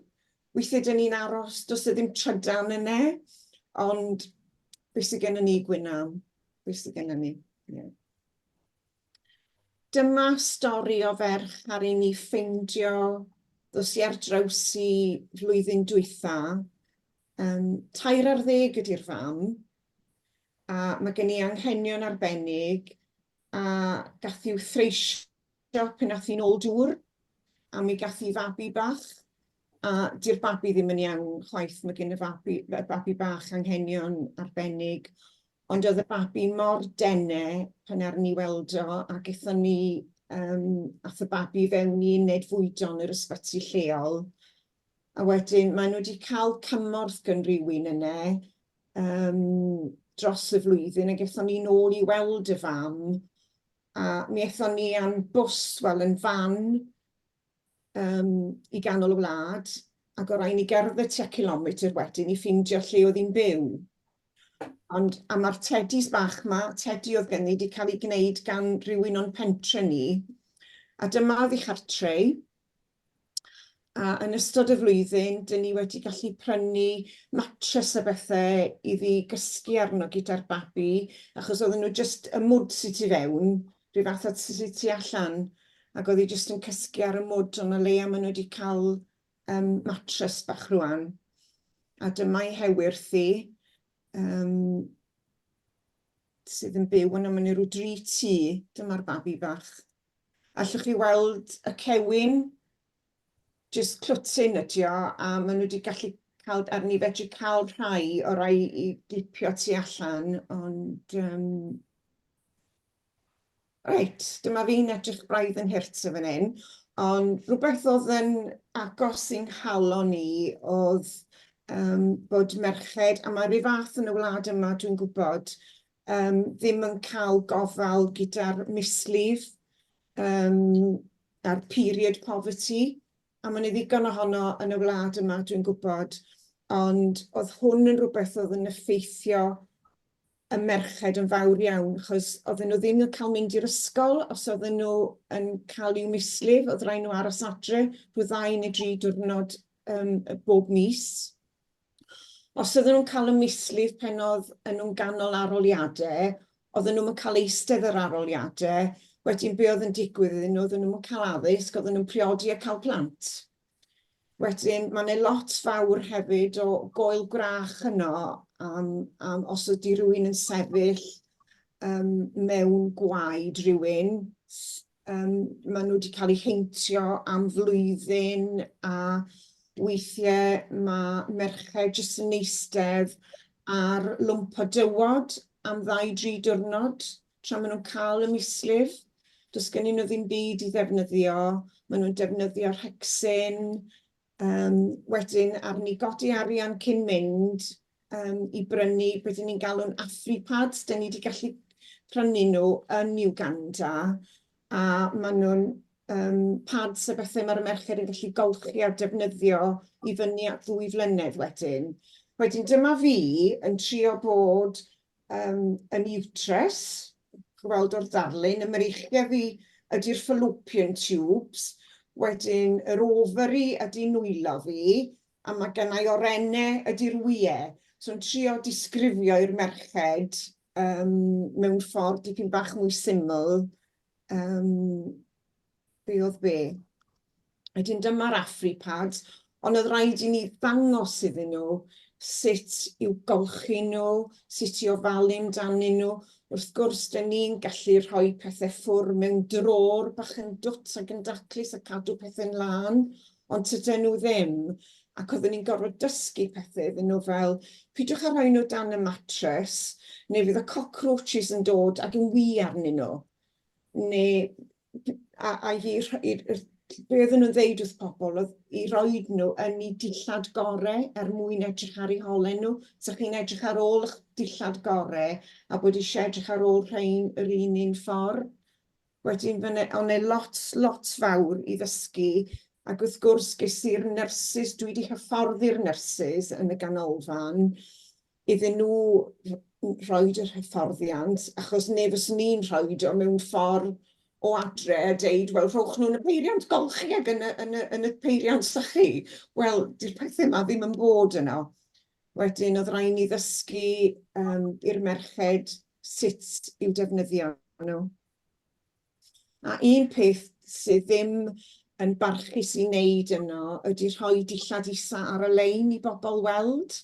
Weithiau 'dyn ni'n aros, does 'na ddim trydan yna, ond be sydd gennym ni, Gwynam? Be sydd gennym ni? Yeah. Dyma stori o ferch ar i ni ffeindio, ddos i ar draws i flwyddyn dwytha. 13 ydy'r fam, a mae gen i anghenion arbennig, a gath i'w threisio pan ath hi'n ôl dŵr, a mi gath hi fabi bach, a 'di'r babi ddim yn iawn chwaith, mae gen y fabi, y babi bach anghenion arbennig, Ond oedd y babi mor dene pan aru ni weld o, ac aethon ni, ath y babi fewn i uned fwydo yn yr ysbyty lleol. A wedyn maen nhw wedi cael cymorth gan rywun yna dros y flwyddyn, ac aethon ni nôl i weld y fam, a mi aethon ni am bws, wel yn fan, i ganol y wlad, ac o' raid ni gerdded tua cilometr wedyn i ffindio lle oedd hi'n byw. Ond, a ma'r teddies bach 'ma, tedi oedd gen i, 'di cael ei gwneud gan rywun o'n pentre ni, a dyma oedd ei chartre hi. A yn ystod y flwyddyn, dyn ni wedi gallu prynu matres a bethe iddi gysgu arno gyda'r babi, achos oedden nhw jyst y mwd sy tu fewn, rhyw fath o tu tu allan, ac oedd hi jyst yn cysgu ar y mwd, ond o leia maen nhw wedi cael matres bach rwan. A dyma'i hewyrth hi, sydd yn byw yno, maen nhw rhyw dri tŷ, dyma'r babi bach. Allwch chi weld y cewyn, jyst clwtyn ydi o, a maen nhw wedi gallu cael, ar ni fedru cael rhai o rai i glipio tu allan, ond reit, dyma fi'n edrych braidd yn hurt yn fan hyn, ond rhywbeth oedd yn agos i'n nghalon i oedd bod merched, a mae rhyw fath yn y wlad yma dwi'n gwybod, ddim yn cael gofal gyda'r mislif a'r period poverty, a mae 'na ddigon ohono yn y wlad yma dwi'n gwybod, ond oedd hwn yn rhywbeth oedd yn effeithio y merched yn fawr iawn, achos oedden nhw ddim yn cael mynd i'r ysgol os oedden nhw yn cael i'w mislif, oedd rhaid nhw aros adre rhyw ddau neu dri diwrnod bob mis. Os oedden nhw'n cael y mislif pen oedd yn nhw'n ganol aroliadau, oedden nhw'm yn cael eistedd yr aroliadau, wedyn be oedd yn digwydd iddyn nhw, oedden nhw'm yn cael addysg, oedden nhw'n priodi a cael plant. Wedyn, mae 'na lot fawr hefyd o goel gwrach yno am, am os ydy rhywun yn sefyll mewn gwaed rhywun, maen nhw wedi cael eu heintio am flwyddyn a weithiau mae merched jyst yn eistedd ar lwmp o dywod am ddau, dri diwrnod tra maen nhw'n cael y mislif. Does gennyn nhw ddim byd i ddefnyddio, maen nhw'n defnyddio rhexyn. Wedyn, arni godi arian cyn mynd i brynu beth ni'n galw'n AfriPads. Dan ni wedi gallu prynu nhw yn Uganda, a maen nhw'n pads a bethau mae'r merched yn gallu golchi a defnyddio i fyny at 2 flynedd wedyn. Wedyn dyma fi yn trio bod yn uterus, gweld o'r darlun, y mreichiau fi ydy'r fallopian tubes, wedyn yr ovary ydy nwylo fi, a mae gennau orennau ydy'r wyau. So yn trio disgrifio i'r merched mewn ffordd dipyn bach mwy syml, be oedd be. Wedyn dyma'r AfriPads, ond oedd rhaid i ni ddangos iddyn nhw sut i'w golchi nhw, sut i ofalu amdanyn nhw. Wrth gwrs, dyn ni'n gallu rhoi pethau ffwr mewn drôr bach yn dwt ac yn daclus a cadw pethau'n lân, ond tydyn nhw ddim. Ac oedden ni'n gorfod dysgu pethau iddyn nhw fel, peidiwch â rhoi nhw dan y matres, neu fydd y cockroaches yn dod ac yn wŷ arnyn nhw. Neu a i, i, be oedden nhw'n ddeud wrth pobl oedd i roed nhw yn eu dillad gore er mwyn edrych ar eu holen nhw. So chi'n edrych ar ôl eich dillad gore a bod eisiau edrych ar ôl rhain yr un un ffordd. Wedyn fy o'n e lot, lot fawr i ddysgu, ac wrth gwrs ges i'r nyrsys, dwi wedi hyfforddi'r nyrsys yn y ganolfan, iddyn nhw rhoid yr hyfforddiant, achos ne fyswn i'n rhoid o mewn ffordd o adre a deud, wel, rhowch nhw yn y peiriant golchi ac yn y, yn y, yn y peiriant sychu. Wel, di'r pethau yma ddim yn bod yno. Wedyn oedd rhaid ni ddysgu um, i'r merched sut i'w defnyddio nhw. A un peth sydd ddim yn barchus i wneud yno ydy rhoi dillad isa ar y lein i bobl weld.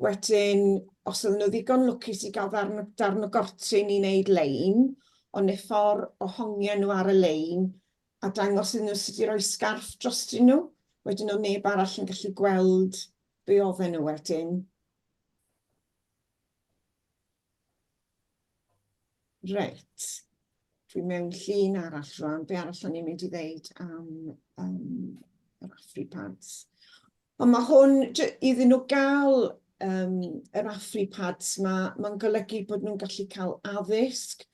Wedyn, os oedden nhw ddigon lwcus i gael ddarn, darn o gortyn i wneud lein, ond y ffordd o hongian nhw ar y lein a dangos iddyn nhw sut i roi sgarff drostyn nhw, wedyn oedd neb arall yn gallu gweld be oedden nhw wedyn. Reit, dwi mewn llun arall rwan. Be arall o'n i'n mynd i ddeud am um, yr AfriPads? Ond mae hwn, iddyn nhw gael um, yr AfriPads ma, mae'n golygu bod nhw'n gallu cael addysg,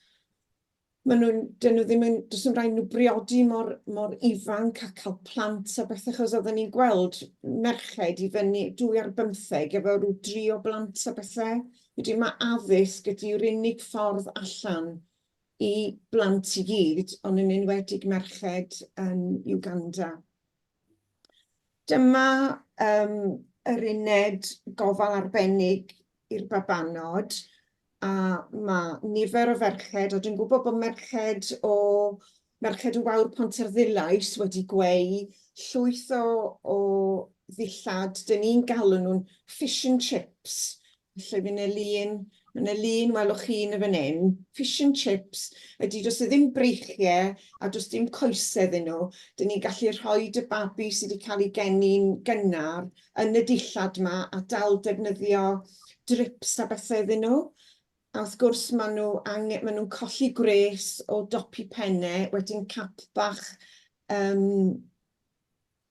maen nhw'n, dyn nhw ddim yn, does dim rhaid nhw briodi mor, mor ifanc a cael plant a beth, achos oedden ni'n gweld merched i fyny 2 ar bymtheg efo rhyw dri o blant a bethau. Wedyn mae addysg ydy'r unig ffordd allan i blant i gyd, ond yn enwedig merched yn Uganda. Dyma um, yr uned gofal arbennig i'r babanod, a mae nifer o ferched, a dwi'n gwybod bod merched o Merched y Wawr Pontarddulais wedi gweu llwyth o, o ddillad, dyn ni'n galw nhw'n fish and chips. Felly fydd 'na lun, mae 'na lun welwch chi yn y fan hyn, fish and chips, ydy does 'na ddim breichiau a does dim coesau iddyn nhw. Dyn ni'n gallu rhoi y babi sydd wedi cael ei geni'n gynnar yn y dillad 'ma a dal defnyddio drips a bethau iddyn nhw. A wrth gwrs maen nhw angen, maen nhw'n colli gwres o dop eu pennau, wedyn cap bach um,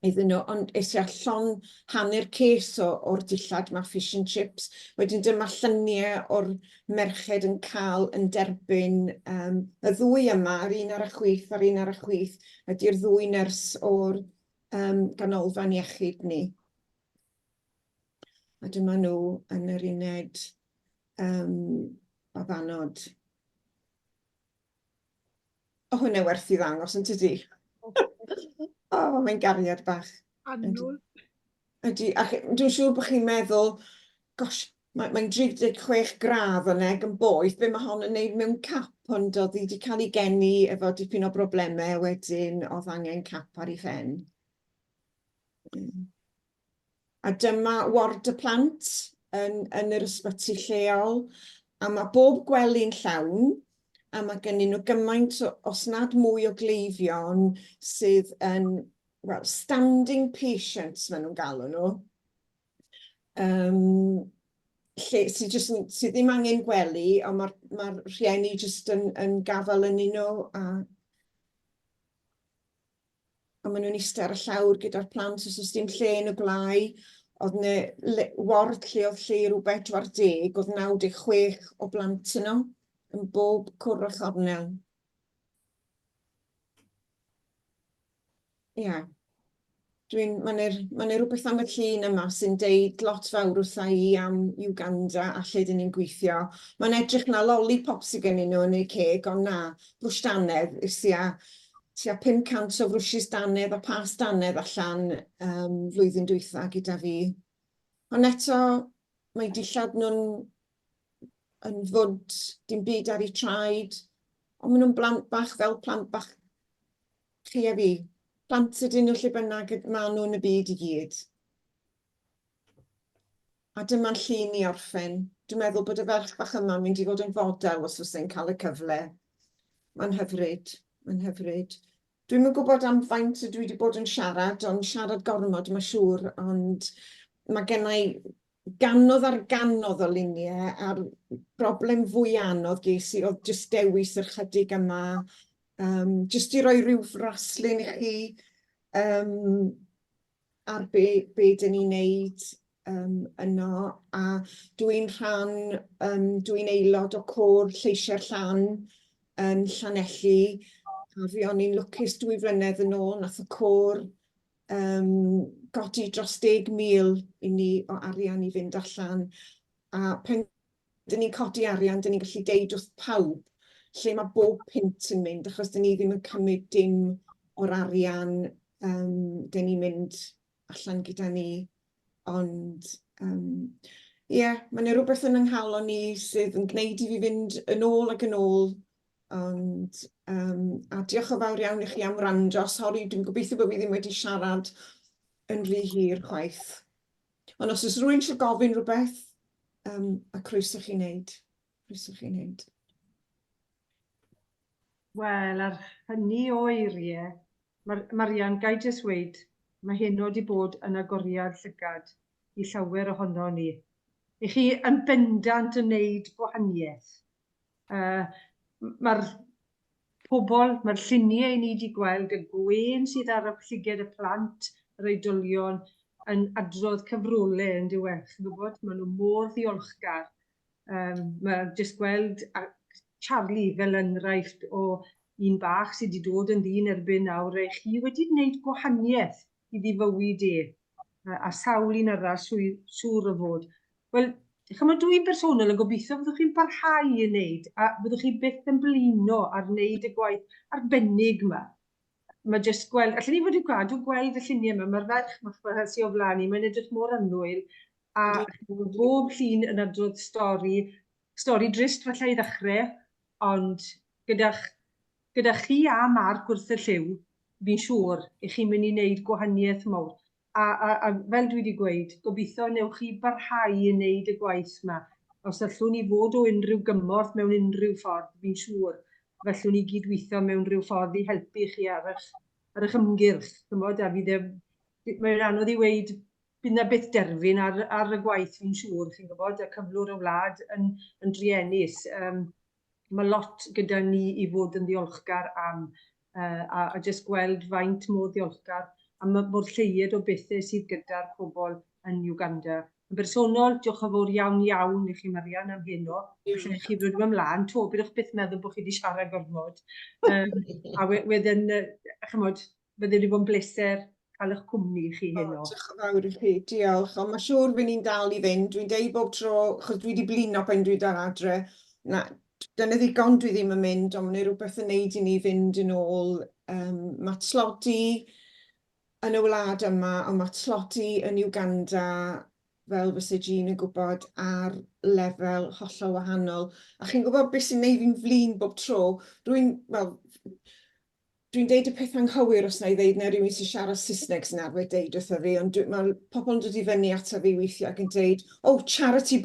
iddyn nhw, ond es i â llon hanner ces o, o'r dillad ma fish and chips. Wedyn dyma lluniau o'r merched yn cael yn derbyn um, y ddwy yma, yr un ar y chwith a'r un ar y chwith, ydy'r ddwy nyrs o'r um, ganolfan iechyd ni. A dyma nhw yn yr uned um, babanod. O, hwnna werth i ddangos yn tydi? O, oh, mae'n gariad bach. Annwyl. Ydy, ac dwi'n siŵr bod chi'n meddwl, gosh, mae'n mae 36 gradd yna ac yn boeth, be mae hon yn neud mewn cap, ond oedd hi wedi cael ei geni efo dipyn o broblemau wedyn, oedd angen cap ar ei phen. A dyma ward y plant yn, yn yr ysbyty lleol, a mae bob gwely'n llawn, a mae gennyn nhw gymaint, o, os nad mwy o gleifion sydd yn, well, standing patients maen nhw'n galw nhw. Um, lle sydd jyst yn, sydd ddim angen gwely, ond mae'r ma rhieni jyst yn, yn gafael yn nhw a a maen nhw'n eistedd ar y llawr gyda'r plant os oes dim lle yn y gwlâu. Oedd 'na le- ward lle oedd lle i ryw 40, oedd 96 o blant yno, yn bob cwr a chornel. Ie. Yeah. Dwi'n, mae'n ma rhywbeth am y llun yma sy'n deud lot fawr wrtha i am Uganda a lle dyn ni'n gweithio. Mae'n edrych na lollipop sydd gennyn nhw yn eu ceg, ond na, brwsh dannedd, is tua, tua 500 o frwshys dannedd a past dannedd allan um, flwyddyn dwytha gyda fi. Ond eto, mae dillad nhw'n yn fwd, dim byd ar eu traed, ond maen nhw'n blant bach fel plant bach chi a fi. Plant ydyn nhw lle bynnag maen nhw yn y byd i gyd. A dyma'n llun i orffen. Dwi'n meddwl bod y ferch bach yma'n mynd i fod yn fodel os fysa hi'n cael y cyfle. Mae'n hyfryd, mae'n hyfryd. Dwi'm yn gwybod am faint ydw i wedi bod yn siarad, ond siarad gormod mae'n siŵr, ond mae genna i gannoedd ar gannoedd o luniau, a'r broblem fwy anodd ges i oedd jyst dewis yr chydig yma, um, jyst i roi rhyw fraslun i chi um, ar be, be dyn ni'n neud um, yno, a dwi'n rhan, um, dwi'n aelod o côr Lleisiau'r Llan yn Llanelli. A fuon ni'n lwcus 2 flynedd yn ôl, nath y côr godi dros 10,000 i ni o arian i fynd allan. A pen dyn ni'n codi arian, dyn ni'n gallu deud wrth pawb lle mae bob punt yn mynd, achos dyn ni ddim yn cymryd dim o'r arian dyn ni'n mynd allan gyda ni. Ond ie, yeah, mae yna rhywbeth yn 'y nghalon ni sydd yn gwneud i fi fynd yn ôl ac yn ôl. Ond, a diolch yn fawr iawn i chi am wrando. Sori, dwi'n gobeithio bod fi ddim wedi siarad yn rhy hir chwaith. Ond os oes rhywun eisiau gofyn rhywbeth, a croeso chi wneud. Croeso chi wneud. Wel, ar hynny o eiriau, Mar Marian, ga i jyst weud, mae heno 'di bod yn agoriad llygad i llawer ohono ni. I chi yn bendant yn neud gwahaniaeth. Mae'r pobl, mae'r lluniau i ni 'di gweld, y gwên sydd ar y llyged y plant, yr oedolion, yn adrodd cyfrolau yn dyw e, chi'n gwybod? Maen nhw mor ddiolchgar. Mae jyst gweld Charlie fel enghraifft o un bach sydd wedi dod yn ddyn erbyn nawr, e chi wedi gwneud gwahaniaeth iddi fywyd e, a sawl un arall siŵr o fod. Wel, chymod, dwi'n bersonol yn gobeithio fyddwch chi'n parhau i wneud, a fyddwch chi byth yn blino ar wneud y gwaith arbennig yma. Mae jyst gweld, allen ni fod i gadw gweld y lluniau yma, mae'r ferch yma sydd o flaen ni, mae'n edrych mor annwyl, a bob llun yn adrodd stori, stori drist falle i ddechrau, ond gyda'ch, gyda chi a Mark wrth y llyw, fi'n siŵr, i chi'n mynd i wneud gwahaniaeth mawr. A fel dwi wedi gweud, gobeithio newch chi barhau i wneud y gwaith yma. Os allwn ni fod o unrhyw gymorth mewn unrhyw ffordd, fi'n siŵr, fallwn ni gydweithio mewn rhyw ffordd i helpu chi ar eich ymgyrch. Chymod, a fydd e, mae'n anodd i weud bydd na byth derfyn ar y gwaith fi'n siŵr, chi'n gwybod, y cyflwr y wlad yn druenus. Mae lot gyda ni i fod yn ddiolchgar am, a jyst gweld faint mor ddiolchgar a mor lleied o bethau sydd gyda'r pobl yn Uganda. Yn bersonol, diolch yn fawr iawn iawn i chi Marian am heno. Felly chi ddod ymlaen, to, byddwch byth meddwl bod chi wedi siarad gormod. A wedyn, chymod, bydde wedi bod yn bleser cael eich cwmni chi heno. Oh, diolch yn fawr i chi, diolch. Ond mae'n siŵr fydd ni'n dal i fynd. Dwi'n deud bob tro, achos dwi wedi blino pan dwi'n dal adre, na, dyna ddigon dwi ddim yn mynd, ond mae'n rhywbeth yn neud i ni fynd yn ôl. Mae tlodi yn y wlad yma, ond mae tlodi yn Uganda, fel fyse Jean yn gwybod, ar lefel hollol wahanol. A chi'n gwybod beth sy'n neud fi'n flin bob tro? Rwy'n, wel, dwi'n deud y peth anghywir os na i ddeud na rhywun sy'n siarad Saesneg sy'n arfer deud wrtho fi, ond mae pobl yn dod i fyny ato fi weithiau ac yn deud, "Oh, charity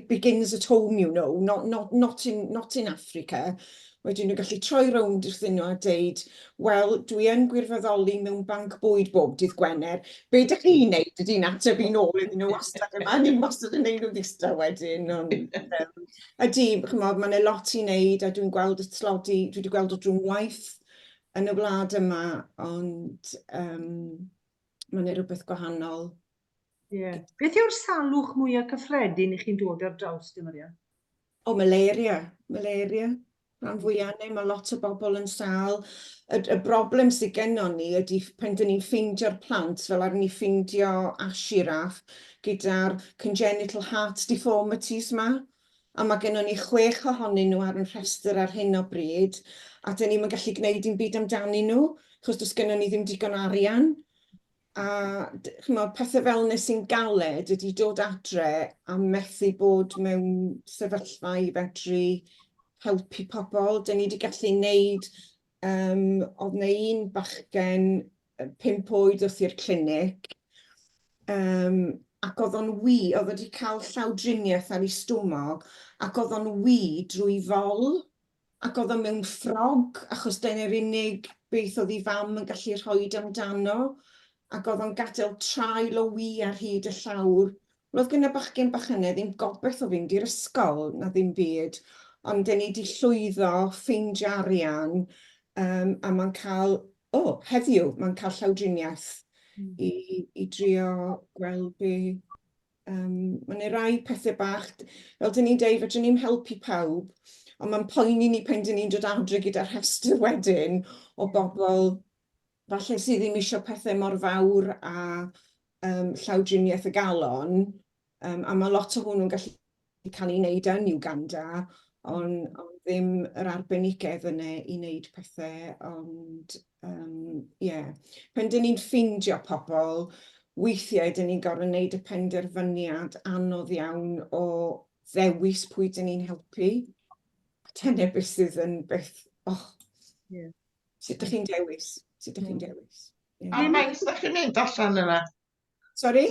begins at home, you know, not in Africa." Wedyn nhw'n gallu troi rownd wrthyn nhw a deud, "Wel, dwi yn gwirfoddoli mewn banc bwyd bob dydd Gwener. Be ydych chi'n neud?" Ydy'n ateb i'n ôl iddyn nhw wastad yma. Ni'n wastad yn neud nhw ddistaw wedyn. Ond, ydy, chymod, mae yna lot i wneud a dwi'n gweld y tlodi, dwi wedi gweld o drwy'n waith yn y wlad yma, ond mae yna rhywbeth gwahanol. Ie. Yeah. Beth yw'r salwch mwyaf cyffredin i chi'n dod ar draws, dim Marian? O, malaria. Malaria. Rhan fwyaf neu mae lot o bobl yn sâl. Y broblem sydd gennon ni ydy pan dyn ni'n ffeindio'r plant, fel ar ni ffeindio Ashiraf gyda'r congenital heart deformities ma. A mae gennon ni chwech ohonyn nhw ar yn rhestr ar hyn o bryd, a dyn ni'm yn gallu gwneud dim byd amdanyn nhw, achos does gennon ni ddim digon arian. A chimod, pethau fel 'na sy'n galed ydy dod adre a methu bod mewn sefyllfa i fedru helpu pobl. Dyn ni wedi gallu wneud, oedd 'na un bachgen 5 oed wrth i'r clinic, ac oedd o'n wi, oedd wedi cael llawdriniaeth ar ei stumog, ac oedd o'n wi drwy fol, ac oedd o mewn ffrog, achos dyna'r unig beth oedd ei fam yn gallu rhoi amdano, ac oedd o'n gadael trail o wi ar hyd y llawr. Wel, oedd gen y bachgen bach yna ddim gobaith o fynd i'r ysgol na ddim byd, ond dyn ni wedi llwyddo ffeindio arian, a mae'n cael, o, oh, heddiw, mae'n cael llawdriniaeth i drio gweld be. Mae yna rai pethau bach, fel dyn ni'n deud, fedrwn ni'm helpu pawb, Ond mae'n poeni ni pen dyn ni'n dod adre gyda rhestr wedyn o bobl falle sydd ddim eisiau pethau mor fawr a llawdriniaeth y galon, a mae lot o hwnnw'n gallu cael ei wneud yn Uganda, ond, ond ddim yr arbenigedd yna i wneud pethau, ond yeah. Pan dyn ni'n ffeindio pobl, weithiau dyn ni'n gorfod wneud y penderfyniad anodd iawn o ddewis pwy dyn ni'n helpu. A dyna beth sydd yn beth, oh, yeah. Sut ydych chi'n dewis? Sut ydych chi'n dewis? Yeah. A faint ydych chi'n mynd allan yna? Sorry?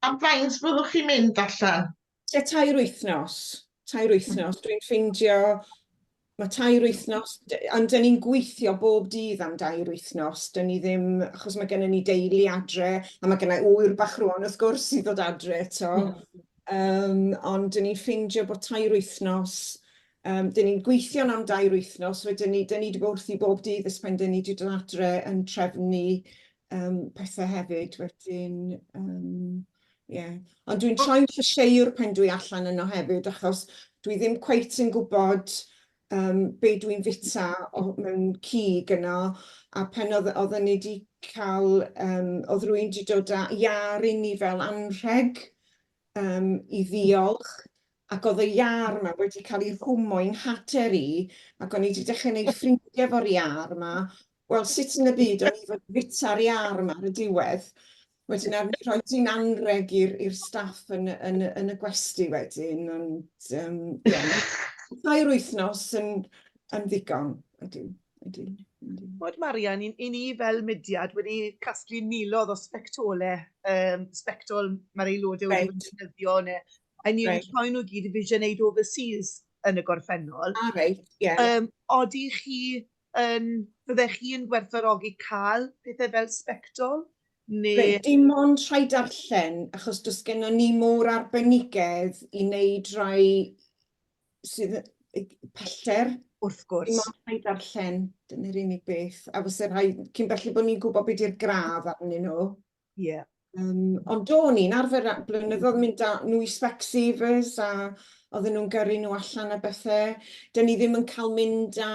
A faint fyddwch chi'n mynd allan? Tua tair wythnos. Tair wythnos. Dwi'n ffeindio, mae tair wythnos, ond dyn ni'n gweithio bob dydd am dair wythnos. Dyn ni ddim, achos mae gennym ni deulu adre, a mae gennau ŵyr bach rwan wrth gwrs i ddod adre eto. Ond dyn ni'n ffeindio bod tair wythnos, dyn ni'n gweithio am dair wythnos, wedyn ni, dyn ni wedi bod wrthi bob dydd ers pan dyn ni wedi dod adre yn trefnu pethau hefyd wedyn. Ie. Ond dwi'n troi'n llysieuwr pan dwi allan yno hefyd, achos dwi ddim cweit yn gwybod be dwi'n fita o, mewn cig yno, a pen oedd, oedden ni wedi cael, oedd rhywun wedi dod â iâr i ni fel anrheg i ddiolch, ac oedd y iâr 'ma wedi cael ei rhwymo i'n nhater i, ac o'n i wedi dechrau gwneud ffrindiau efo'r iâr 'ma. Wel, sut yn y byd o'n i fod fita'r iâr 'ma ar y diwedd? Wedyn ar ni rhoi di'n anreg i'r staff yn, yn, yn y gwesty wedyn, ond ie, tair wythnos yn, yn ddigon, ydw, ydw. Chimod Marian, i, i ni fel mudiad wedi casglu miloedd o sbectolau, sbectol mae'r aelodau wedi right. defnyddio, neu, a ni wedi rhoi nhw gyd i Vision Aid Overseas yn y gorffennol. Ah, reit, ie. Yeah. Odi chi yn, fyddech chi yn gwerthfawrogi cael pethau fel sbectol? Neu... Reit, dim ond rhai darllen, achos does gennon ni môr arbenigedd i wneud rhai sydd pellter. Wrth gwrs. Dim ond rhai darllen, dyna'r unig beth. A fysa rhai, cyn belled bod ni'n gwybod beth yw'r gradd arnyn nhw. Ie. Yeah. Ond o'n i'n arfer blynyddoedd mynd â nhw i Specsavers a oedden nhw'n gyrru nhw allan a bethau. Dyn ni ddim yn cael mynd â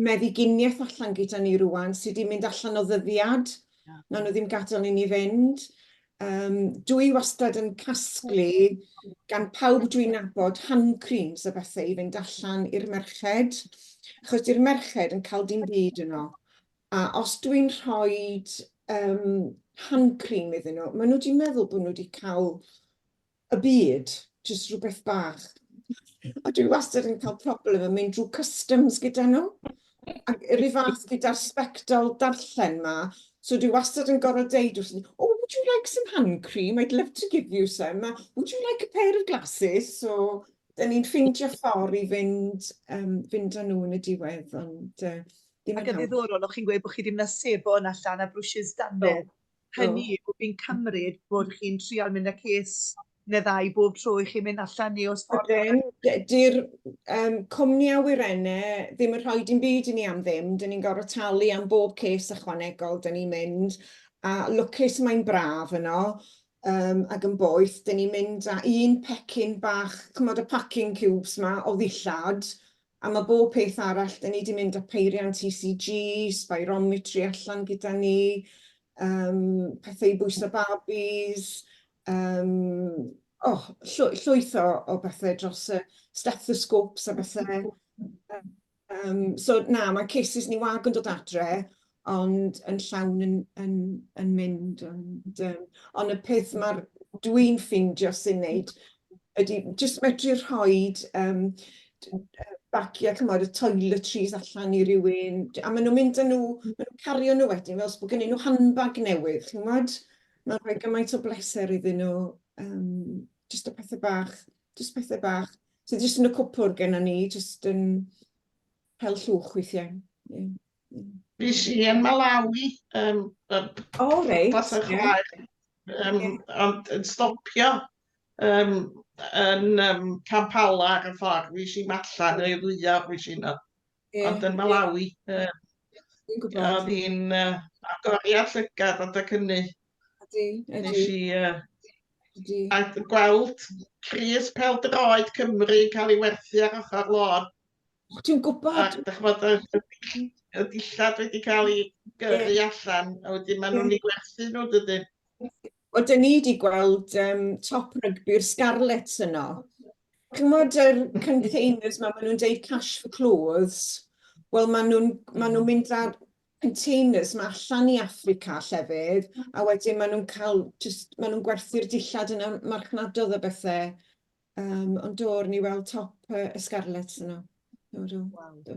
meddyginiaeth allan gyda ni rwan, sydd wedi mynd allan o ddyddiad. Yeah. Na nhw ddim gadael i ni fynd. Dwi wastad yn casglu gan pawb dwi'n nabod hand creams a bethau i fynd allan i'r merched, achos di'r merched yn cael dim byd yno. A os dwi'n rhoi hand cream iddyn nhw, maen nhw wedi meddwl bod nhw wedi cael y byd, jyst rhywbeth bach. A dwi wastad yn cael problem yn mynd drwy customs gyda nhw. Ac yr un fath gyda'r sbectol darllen ma, so dwi wastad yn gorfod deud wrthyn nhw, oh, would you like some hand cream? I'd love to give you some. A, would you like a pair of glasses? So, dyn ni'n ffeindio ffordd i fynd, fynd â nhw yn y diwedd, ond ddim Ac yn ddiddorol, o'ch chi'n gweud bod chi wedi mynd â sebon allan a brwsys dannedd. Hynny yw, fi'n cymryd bod chi'n trial mynd â ces neu ddau bob tro i chi mynd allan neu os ffordd... Ydyn, di'r cwmni awyrennau ddim yn rhoi dim byd i ni am ddim, dyn ni'n gorfod talu am bob ces ychwanegol dyn ni'n mynd, a lwcus mae'n braf yno, ac yn boeth, dyn ni'n mynd â un pecyn bach, ch'mod y packing cubes 'ma o ddillad, a mae bob peth arall, dyn ni wedi mynd â peiriant ECG, spirometry allan gyda ni, pethau i bwyso babis, oh, llwyth o bethau dros y stethoscopes a bethau. So na, mae cases ni wag yn dod adre, ond yn llawn yn, yn, yn mynd. Ond, ond y peth mae'r dwi'n ffeindio sy'n neud ydy jyst medru rhoi bagiau, chymod, y toiletries allan i rywun, a maen nhw'n mynd â nhw, maen nhw'n cario nhw wedyn fel os bod gennyn nhw handbag newydd, chi'n gwybod? Mae'n rhoi gymaint o bleser iddyn nhw, jyst y pethau bach, jyst pethau bach, sydd jyst yn y cwpwrdd gennym ni, jyst yn hel llwch weithiau. Yeah. Fues i yn Malawi, O, reit. Dros y chwaer, ond yn stopio yn Kampala ar y ffordd, fues i'm allan neu fwyaf, fues i yno. Ond yn Malawi, oedd hi'n agoriad llygad adeg hynny. Ydy, ydy. Nes i a gweld crys pêl-droed Cymru yn cael ei werthu ar ochr lôn. O, ti'n gwybod? A dych ch'mod y y y dillad wedi cael ei gyrru allan, a wedyn maen nhw'n eu gwerthu nhw, dydyn? Wel, dyn ni wedi gweld um, top rygbi'r Scarlets yno. Ch'mod yr containers 'ma, maen nhw'n deud cash for clothes. Wel, maen nhw'n ma nhw mynd â'r containers 'ma allan i Affrica a llefydd, a wedyn maen nhw'n cael, just, maen nhw'n gwerthu'r dillad yn y marchnadoedd a bethau. Um, ond do, o'n i weld top y Scarlets yno. Do, do. Waw. Do.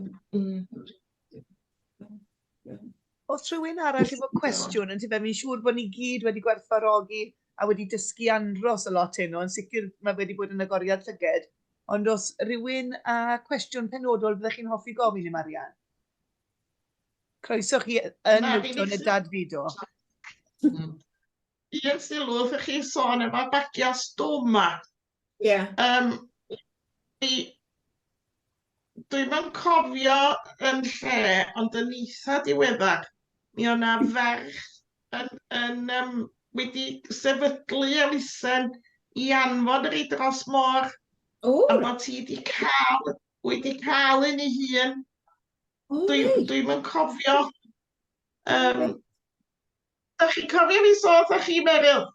Os rhywun arall efo cwestiwn, yn fe, fi'n siŵr bod ni gyd wedi gwerthfawrogi a wedi dysgu andros o lot heno, yn sicr mae wedi bod yn agoriad llyged. Ond os rhywun â cwestiwn penodol byddech chi'n hoffi gofyn i Marian? Croeso chi yn Na, Newton y dadfudo. Un sylw wrth i chi sôn efo bagiau stoma. Ie. Yeah. Um, Dwi'm yn cofio yn lle, ond yn eitha diweddar, mi oedd 'na ferch yn, yn, um, wedi sefydlu elusen i anfon yr i dros môr. O! A bod hi wedi cael, wedi cael un ei hun. O, Dwi, reit. dwi'm yn cofio. Um, da chi'n cofio fi sôn wrthoch chi, Meryl?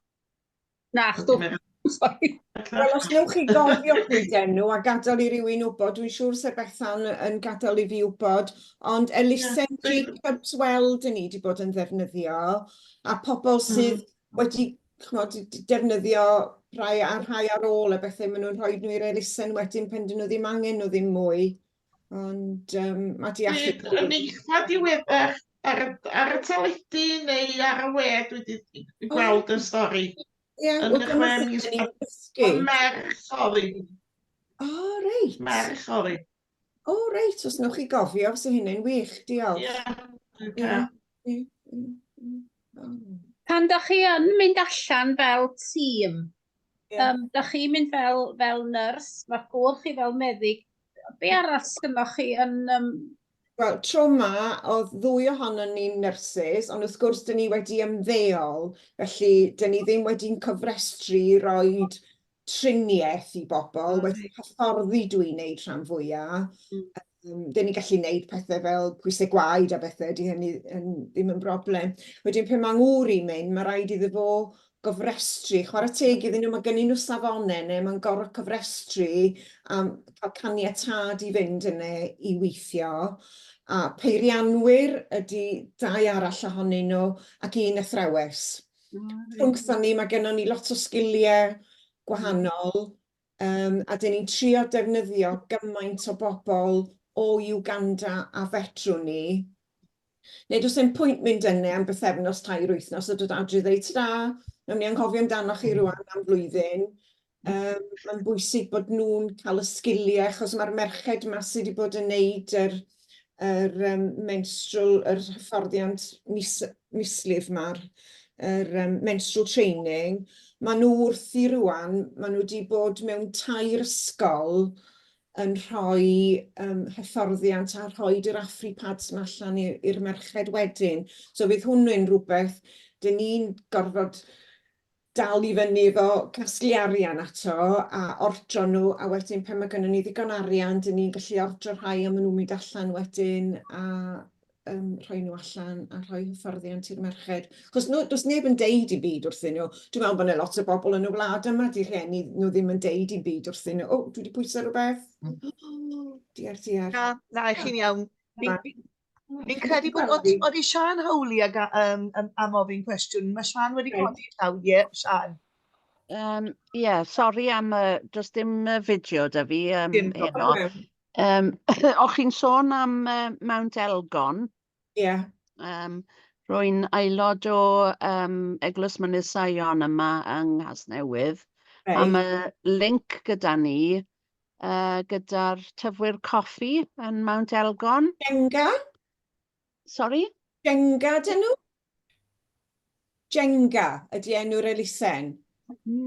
Na, chdw. Sorry. Wel, os newch chi gofio pwy den nhw a gadael i rywun wybod, dwi'n siŵr Sir Bethan yn gadael i fi wybod, ond elusen Jacobs Well dyn ni wedi bod yn ddefnyddio, a pobl sydd wedi ch'mod, defnyddio rhai a rhai ar ôl a bethau, maen nhw'n rhoi nhw i'r elusen wedyn pan dyn nhw ddim angen nhw ddim mwy. Ond um, mae di allu... Yn eitha diweddar ar, ar y teledu neu ar y we dwi wedi gweld y stori. Ie, Yn wel y dyma chwe sut mis dyn ni'n dysgu. Merch oedd hi. O, reit. Merch oedd hi. O, reit, os newch chi gofio, fysa hynny'n wych, diolch. Ie. Ie, ie, ie, ie. O. Pan da chi yn mynd allan fel tîm, Ie. um, da chi'n mynd fel, fel nyrs, mae'ch gŵr chi fel meddyg, be arall sgynnoch chi yn... Um, Wel, tro 'ma, oedd ddwy ohonon ni'n nyrsys, ond wrth gwrs, dyn ni wedi ymddeol, felly dyn ni ddim wedi'n cofrestru i roid triniaeth i bobl, wedi hyfforddi dwi'n neud rhan fwya. Dyn ni'n gallu neud pethau fel pwysau gwaed a bethau, 'di hynny yn, ddim yn broblem. Wedyn pan mae ngŵr i'n mynd, mae rhaid iddo fo gofrestru. Chwarae teg iddyn nhw, mae gennyn nhw safonau neu mae'n gorfod cofrestru a cael caniatâd i fynd yna i weithio. A peirianwyr ydy dau arall ohonyn nhw ac un athrawes. Rhwngthon ni, mae gennon ni lot o sgiliau gwahanol a dyn ni'n trio defnyddio gymaint o bobl o Uganda a fedrwn ni. Neu does dim pwynt mynd yna am bythefnos, tair wythnos a dod adre i ddeud ta-da, nawn ni anghofio amdanoch chi rwan am flwyddyn. Um, mae'n bwysig bod nhw'n cael y sgiliau, achos mae'r merched yma sydd wedi bod yn neud yr, yr um, menstrual, yr hyfforddiant mis, mislif ma'r, yr um, menstrual training, maen nhw wrthi rwan, maen nhw wedi bod mewn tair ysgol yn rhoi um, hyfforddiant a rhoi yr AfriPads yma allan i'r merched wedyn. So fydd hwnnw'n rhywbeth dyn ni'n gorfod dal i fyny efo casglu arian ato a ordro nhw, a wedyn pan mae gynnon ni ddigon arian, dyn ni'n gallu ordro rhai a maen nhw'n mynd allan wedyn a um, rhoi nhw allan a rhoi hyfforddiant i'r merched. Chos nhw, does neb yn deud i byd wrthyn nhw. Dwi'n meddwl bod yna lot o bobl yn y wlad yma, di rhieni nhw ddim yn deud i byd wrthyn nhw. O, dwi wedi pwyso rhywbeth. Oh, diar, diar. Na, na, chi'n iawn. Fi'n fi, fi credu bod, oedd oedd i Sian Howley ag, um, um, am ofyn cwestiwn. Mae Sian wedi codi llaw, ie, yeah, Sian. Um, yeah, sori am, uh, does dim uh, fideo da fi um, Dim heno. problem. Um, o'ch chi'n sôn am uh, Mount Elgon. Ie. Yeah. Um, rwy'n aelod o um, Eglwys Mynydd Sion yma yng Nghasnewydd. Reit. A mae link gyda ni uh, gyda'r tyfwyr coffi yn Mount Elgon. Jenga? Sorry? Jenga dyn nhw? Jenga ydy enw'r elusen.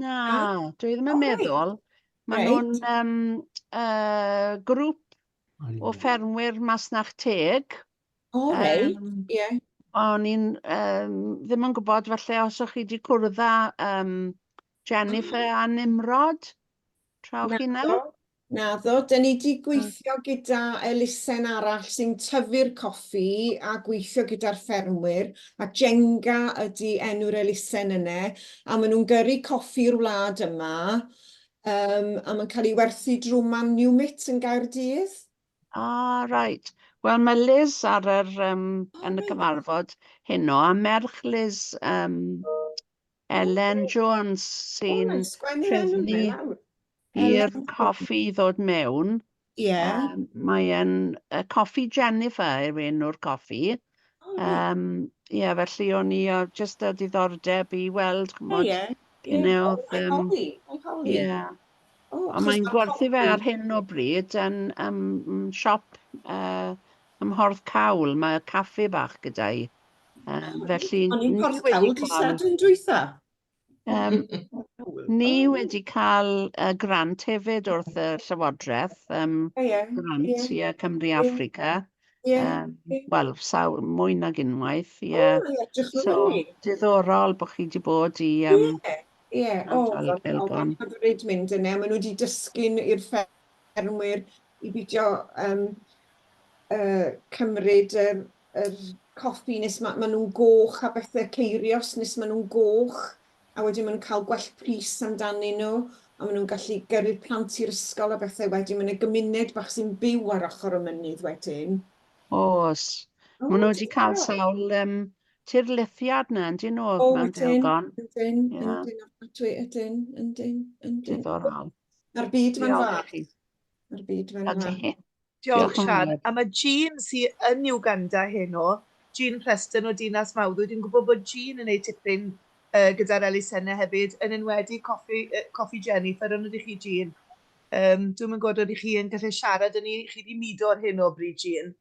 Na, dwi ddim yn O, reit. meddwl. Maen Reit. nhw'n um, uh, grŵp o ffermwyr masnach teg. O, reit, ie. O'n i'n um, ddim yn gwybod falle os o'ch chi wedi cwrdd â um, Jennifer a Nimrod. Trawch chi na? Naddo, dyn ni 'di gweithio gyda elusen arall sy'n tyfu'r coffi a gweithio gyda'r ffermwyr, a Jenga ydy enw'r elusen yna, a maen nhw'n gyrru coffi i'r wlad yma, um, a mae'n cael ei werthu drwy Manumit yn Gaerdydd. Ah, right. Wel, mae Liz ar yr, um, yn y cyfarfod heno, a merch Liz, um, Elen Jones, sy'n trefnu i'r coffi i ddod mewn. Ie. Yeah. Um, mae e'n uh, Coffi Jennifer yw enw'r coffi. Oh, right. Um, ie, yeah, felly o'n i o jyst â diddordeb i weld, ch'mod, Ie, ie. you know, Oh, mae'n um, holi, mae'n holi. ie. Oh, Ond achos mae'n ma'r gwerthu fe coffi- ar hyn o bryd yn um, siop ym Mhorth Cawl. Mae caffi bach gyda hi. Felly O'n i'n ni Porth wedi Cawl di cael, Sadwrn dwytha. um, ni Oh, wedi cael grant hefyd wrth y Llywodraeth, Ie, grant ie, ie, Cymru Africa. ie. Um, Wel, sawl, mwy nag unwaith, ie. O, ie, edrych So, fyny. diddorol bod chi wedi bod i Ie, ie. O, ardal oedd o'n Elgon. hyfryd mynd yna. Maen nhw wedi dysgu i'r ffermwyr i beidio cymryd yr, yr coffi nes ma, ma nhw'n goch a bethau ceirios nes ma nhw'n goch, a wedyn maen nhw'n cael gwell pris amdanyn nhw, a maen nhw'n gallu gyrru'r plant i'r ysgol a bethau wedyn. Mae yna gymuned bach sy'n byw ar ochr y mynydd wedyn. Oes. O, Maen nhw wedi cael diddorol. sawl tirlithiad na, yndyn nhw, O, Mount ydyn, Elgon. ydyn, Ie. ydyn, ofnadwy, ydyn, ydyn, ydyn. Diddorol. Mae'r byd ma'n Diolch i fach. chi. Mae'r byd ma'n fach. Ydy. Diolch, Diolch yn Sian. fawr. A mae Jean sydd yn Uganda heno, Jean Preston o Dinas Mawddwy, dwi'n gwybod bod Jean yn ei tipyn gyda'r elusennau hefyd, yn enwedig Coffi, Coffi Jennifer, yn ydych chi, Jean? Dwi'm yn gwybod ydych chi yn gallu siarad yn i, chi wedi mudo ar hyn o bryd, Jean.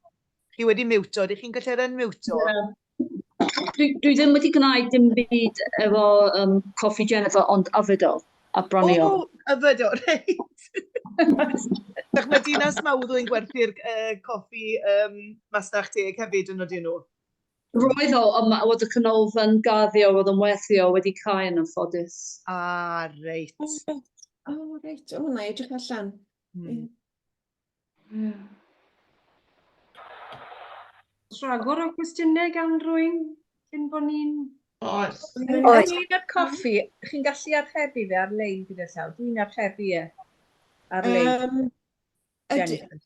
Chi wedi miwto, ydych chi'n gallu unmiwto? Ie. Dwi ddim wedi gwneud dim byd efo Coffi Jennifer, ond yfed o, a brynu o. O, yfed o, reit. Ac mae Dinas Mawddwy'n gwerthu'r coffi masnach teg hefyd yn ydyn nhw? Roedd o, ond oedd y canolfan garddio oedd yn werthu o wedi cau yn anffodus. Ah, reit. O, reit. O, reit. O, na i edrych allan. Ie. Oes rhagor o gwestiynau gan rwy'n cyn bod ni'n... Oes. Oes. Ynglyn â'r coffi, chi'n gallu archebu fe ar-lein gyda llaw? Dwi'n archebu e ar-lein. Ydy... Jennifer.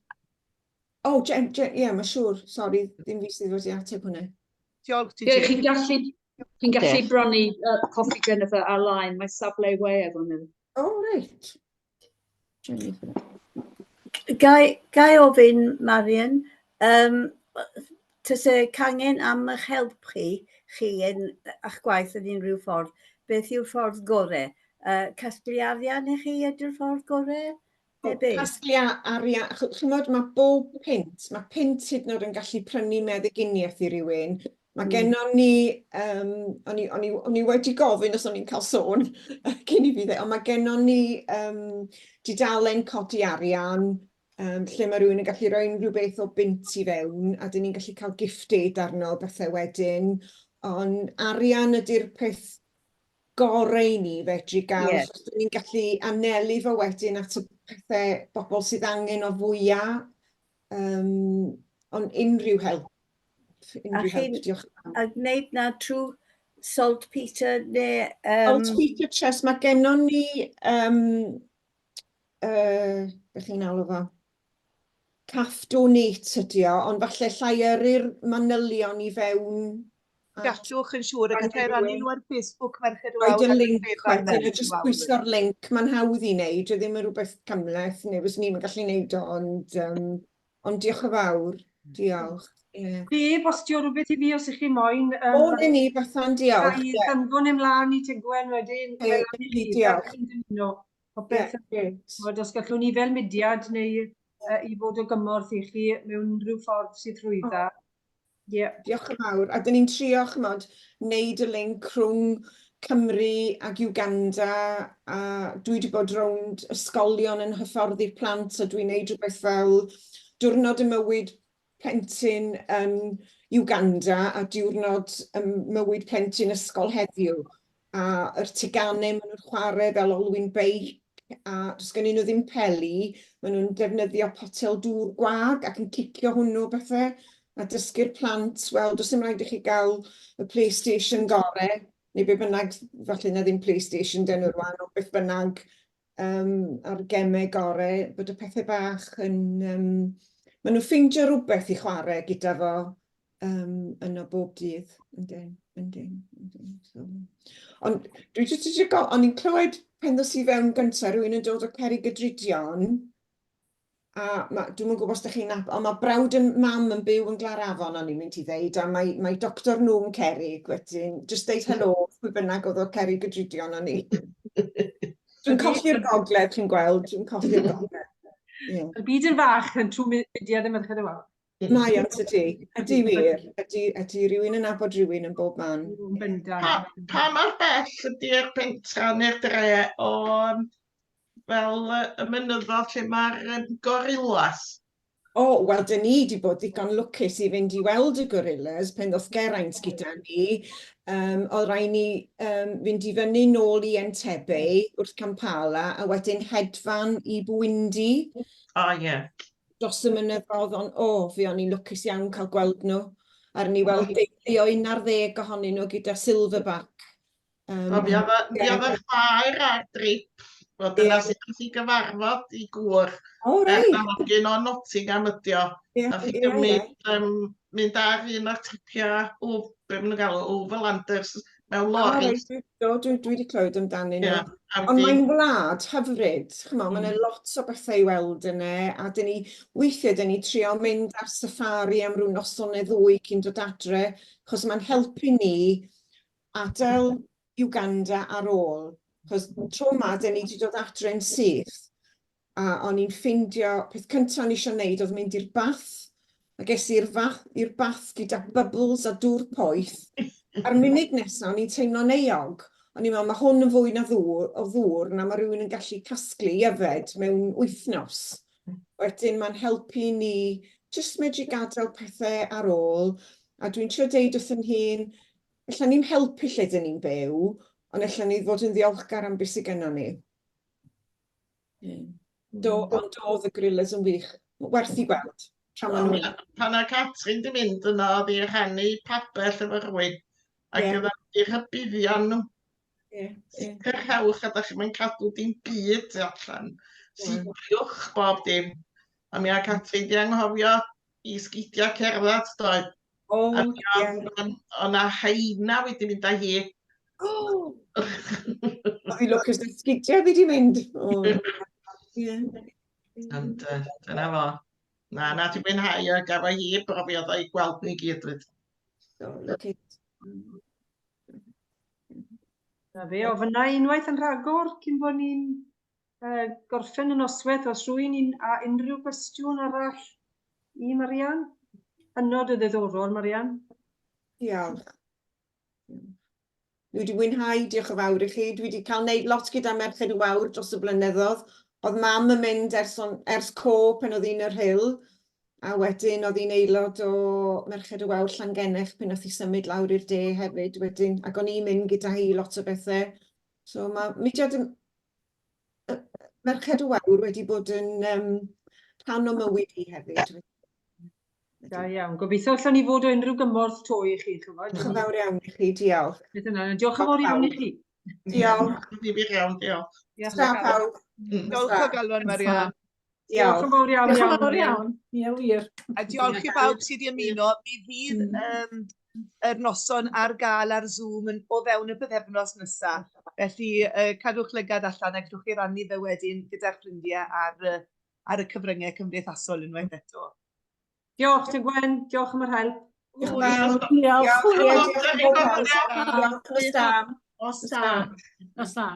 O, Jen, Jen, ie, mae'n siŵr. Sori, ddim fi sydd wedi ateb hwnna. Diolch ti, Ie, Jane. chi'n gallu Diolch. brynu Coffi Jennifer ar-lein, mae safle we efo nhw. O, reit. Jennifer. Ga i ofyn, Marian, tase cangen am eich help chi yn a'ch gwaith yn unrhyw ffordd, beth yw'r ffordd gore? Casglu arian i chi ydy'r ffordd gore? Neu be? Casglu arian, chimod, mae bob punt, mae punt hyd yn oed yn gallu prynu meddyginiaeth i rywun. Mae gennon ni, o'n i, o'n i, o'n i wedi gofyn os o'n i'n cael sôn cyn i fi ddweud, ond mae gennon ni dudalen codi arian, lle mae rhywun yn gallu rhoi unrhyw beth o bunt i fewn, a dyn ni'n gallu cael gift aid arno bethau wedyn. Ond arian ydy'r peth gorau i ni fedru gael, achos dyn ni'n gallu anelu fo wedyn at y pethau bobl sydd angen o fwyaf, ond unrhyw help, unrhyw help, diolch yn fawr. A gwneud na trwy Saltpeter neu... Um... Saltpeter Trust, mae gennon ni, beth chi'n alw fo? Caff Donate ydi o, ond falle llai yrru'r manylion i fewn. Gallwch yn siŵr, a gallai rannu nhw ar Facebook Merched y Rhoid Wawr y ar y link wefan wedyn, a Merched y jyst Wawr. pwyso'r link, mae'n hawdd i wneud, dyw e ddim yn rhywbeth cymhleth, neu fyswn i'm yn gallu wneud o, ond diolch yn fawr, diolch. Ie. Fe bostio rhywbeth i fi os ych chi moyn. O, na ni, Bethan, diolch. Ga i anfon ymlaen i Tegwen wedyn, Ie, fel am i chi, fel diolch. chi'n dymuno. Popeth, Ie, grêt. Chimod, os gallwn ni fel mudiad neu i fod o gymorth i chi mewn rhyw ffordd sydd rhwydda. Ie. Diolch yn fawr. A dyn ni'n trio, chimod, wneud y link rhwng Cymru ag Uganda, a dwi wedi bod rownd ysgolion yn hyfforddi'r plant, a dwi'n neud rhywbeth fel diwrnod y mywyd plentyn yn Uganda a diwrnod y mywyd plentyn ysgol heddiw. A yr teganau maen nhw'n chwarae fel olwyn beic. a does gennyn nhw ddim peli, maen nhw'n defnyddio potel dŵr gwag ac yn cicio hwnnw bethau, a dysgu'r plant, wel, does dim rhaid i chi gael y PlayStation gore, neu be bynnag, falle na ddim PlayStation dyn nhw rwan, ond beth bynnag, um, a'r gemau gore, bod y pethau bach yn... Um, maen nhw'n ffeindio rhywbeth i chwarae gyda fo um, yno bob dydd. Yndyn, yndyn, yndyn. So. Ond dwi jyst eisiau go... O'n i'n clywed pen ddos i fewn gyntaf rhywun yn dod o Cerig y Drudion, a ma, dwi'm yn gwybod os ydych chi'n nab... Ond mae brawd yn mam yn byw yn Glarafon, o'n i'n mynd i ddeud, a mae, mae doctor nhw'n Cerig wedyn. Jyst deud helo, pwy bynnag oedd o Cerig y Drudion o'n i. Dwi'n colli'r gogledd, chi'n gweld, dwi'n colli'r gogledd. Yeah. Y byd yn fach yn trwy mudiad y Merched y Wawr. Mae o'n tydi. Ydy wir. Ydy, ydy rhywun yn nabod rhywun yn bob man. Yn bendant. Pa, pa mor bell ydy'r pentra neu'r dre o yym, fel y mynyddodd lle mae'r yym, gorilas? O, wel, dyn ni wedi bod ddigon lwcus i fynd i weld y gorillas pen ddoth Geraint gyda ni. Um, oedd rhaid ni um, fynd i fyny nôl i Entebbe wrth Kampala a wedyn hedfan i Bwindi. O, ie. Yeah. Dros y mynyddoedd, ond o, fi o'n i'n lwcus iawn cael gweld nhw. A ni weld deulu o 11 ohonyn nhw gyda silverback. Um, o, mi oedd mi oedd y chwaer ar drip. Wel, dyna yeah. sut nath i gyfarfod i gŵr. O, oh, reit. A hogyn o Nottingham ydi o. Yeah, Nath i yeah, gymryd, yeah. mynd ar un o'r tripiau, o, be maen nhw'n galw, overlanders, mewn O, lori. reit, do, dwi, dwi wedi clywed amdanyn nhw. Ie, a Ond wedyn- mae'n wlad hyfryd, ch'mo', ma' 'na lot o bethau i weld yna, a dyn ni, weithiau dyn ni trio mynd ar safari am ryw noson neu ddwy cyn dod adre, achos mae'n helpu ni adael Uganda ar ôl, achos tro 'ma dyn ni wedi dod adre'n syth, a o'n i'n ffeindio, peth cyntaf o'n i eisiau gwneud oedd mynd i'r bath, ac es i'r fath, i'r bath gyda bubbles a dŵr poeth, a'r munud nesaf o'n i'n teimlo'n euog. O'n i'n meddwl, mae hwn yn fwy na ddŵr, o ddŵr na mae rhywun yn gallu casglu i yfed mewn wythnos. Wedyn mae'n helpu ni jyst medru gadael pethau ar ôl, a dwi'n trio deud wrth yn hun, ella ni'm helpu lle dyn ni'n byw, ond ella ni fod yn ddiolchgar am beth sydd gynnon ni. Yeah. Do, ond doedd y gorillas yn wych. Werth i gweld. Tra maen nhw. Pan oedd Catrin di mynd yno, oedd hi'n rhannu pabell efo rhywun, ac Ie. oedd wedi rhybuddio nhw. Ie, ie. Sicrhewch a da chi'm yn cadw dim byd tu allan. Sipiwch bob dim. A mi oedd Catrin di anghofio i sgidiau cerdded, doedd. O, A ie. mi oedd, yym, oedd 'na hyena wedi mynd â hi. O! Oedd hi'n lwcus na sgidiau fi 'di mynd. O. Ie. Ond yy, dyna fo. Na, na, ti'n mwynhau o, gafodd hi brofiad o'i gweld ni gyd 'fyd. Do, lwcus. Na fe, ofynna i unwaith yn rhagor cyn bod ni'n uh, gorffen y noswaith, os rwy'n un, a unrhyw gwestiwn arall i Marian? Hynod o ddiddorol, Marian. Diolch. Dwi wedi mwynhau, diolch yn fawr i chi. Dwi wedi cael wneud lot gyda Merched y Wawr dros y blynyddoedd. Oedd mam yn mynd ers, on, ers co pan oedd hi'n yr Rhyl, a wedyn oedd hi'n aelod o Merched y Wawr Llangennech pan nath hi symud lawr i'r de hefyd wedyn, ac o'n i'n mynd gyda hi lot o bethau. So mae mudiad y Merched y Wawr wedi bod yn um, rhan o mywyd i hefyd. Da iawn. Gobeithio allan ni fod o unrhyw gymorth to i chi, chymod. Diolch yn fawr iawn i chi, diolch. Beth yna. Diolch yn fawr iawn i chi. Diolch. Ddifyr iawn, diolch. Diolch Ta pawb. Diolch o galon, Marian. Diolch yn fawr iawn. Diolch yn fawr iawn. Ie, wir. A diolch i bawb sydd wedi ymuno. Mi fydd um, yr noson ar gael ar Zoom yn, o fewn y pythefnos nesaf. Felly, uh, cadwch lygad allan a gallwch chi rannu fe wedyn gyda'ch ffrindiau ar, uh, ar y cyfryngau cymdeithasol unwaith eto. Diolch, Tegwen. Diolch am yr help. Diolch yn fawr. Diolch. Diolch. Diolch. Diolch. Diolch. Diolch. Nos da. Nos da. Nos da.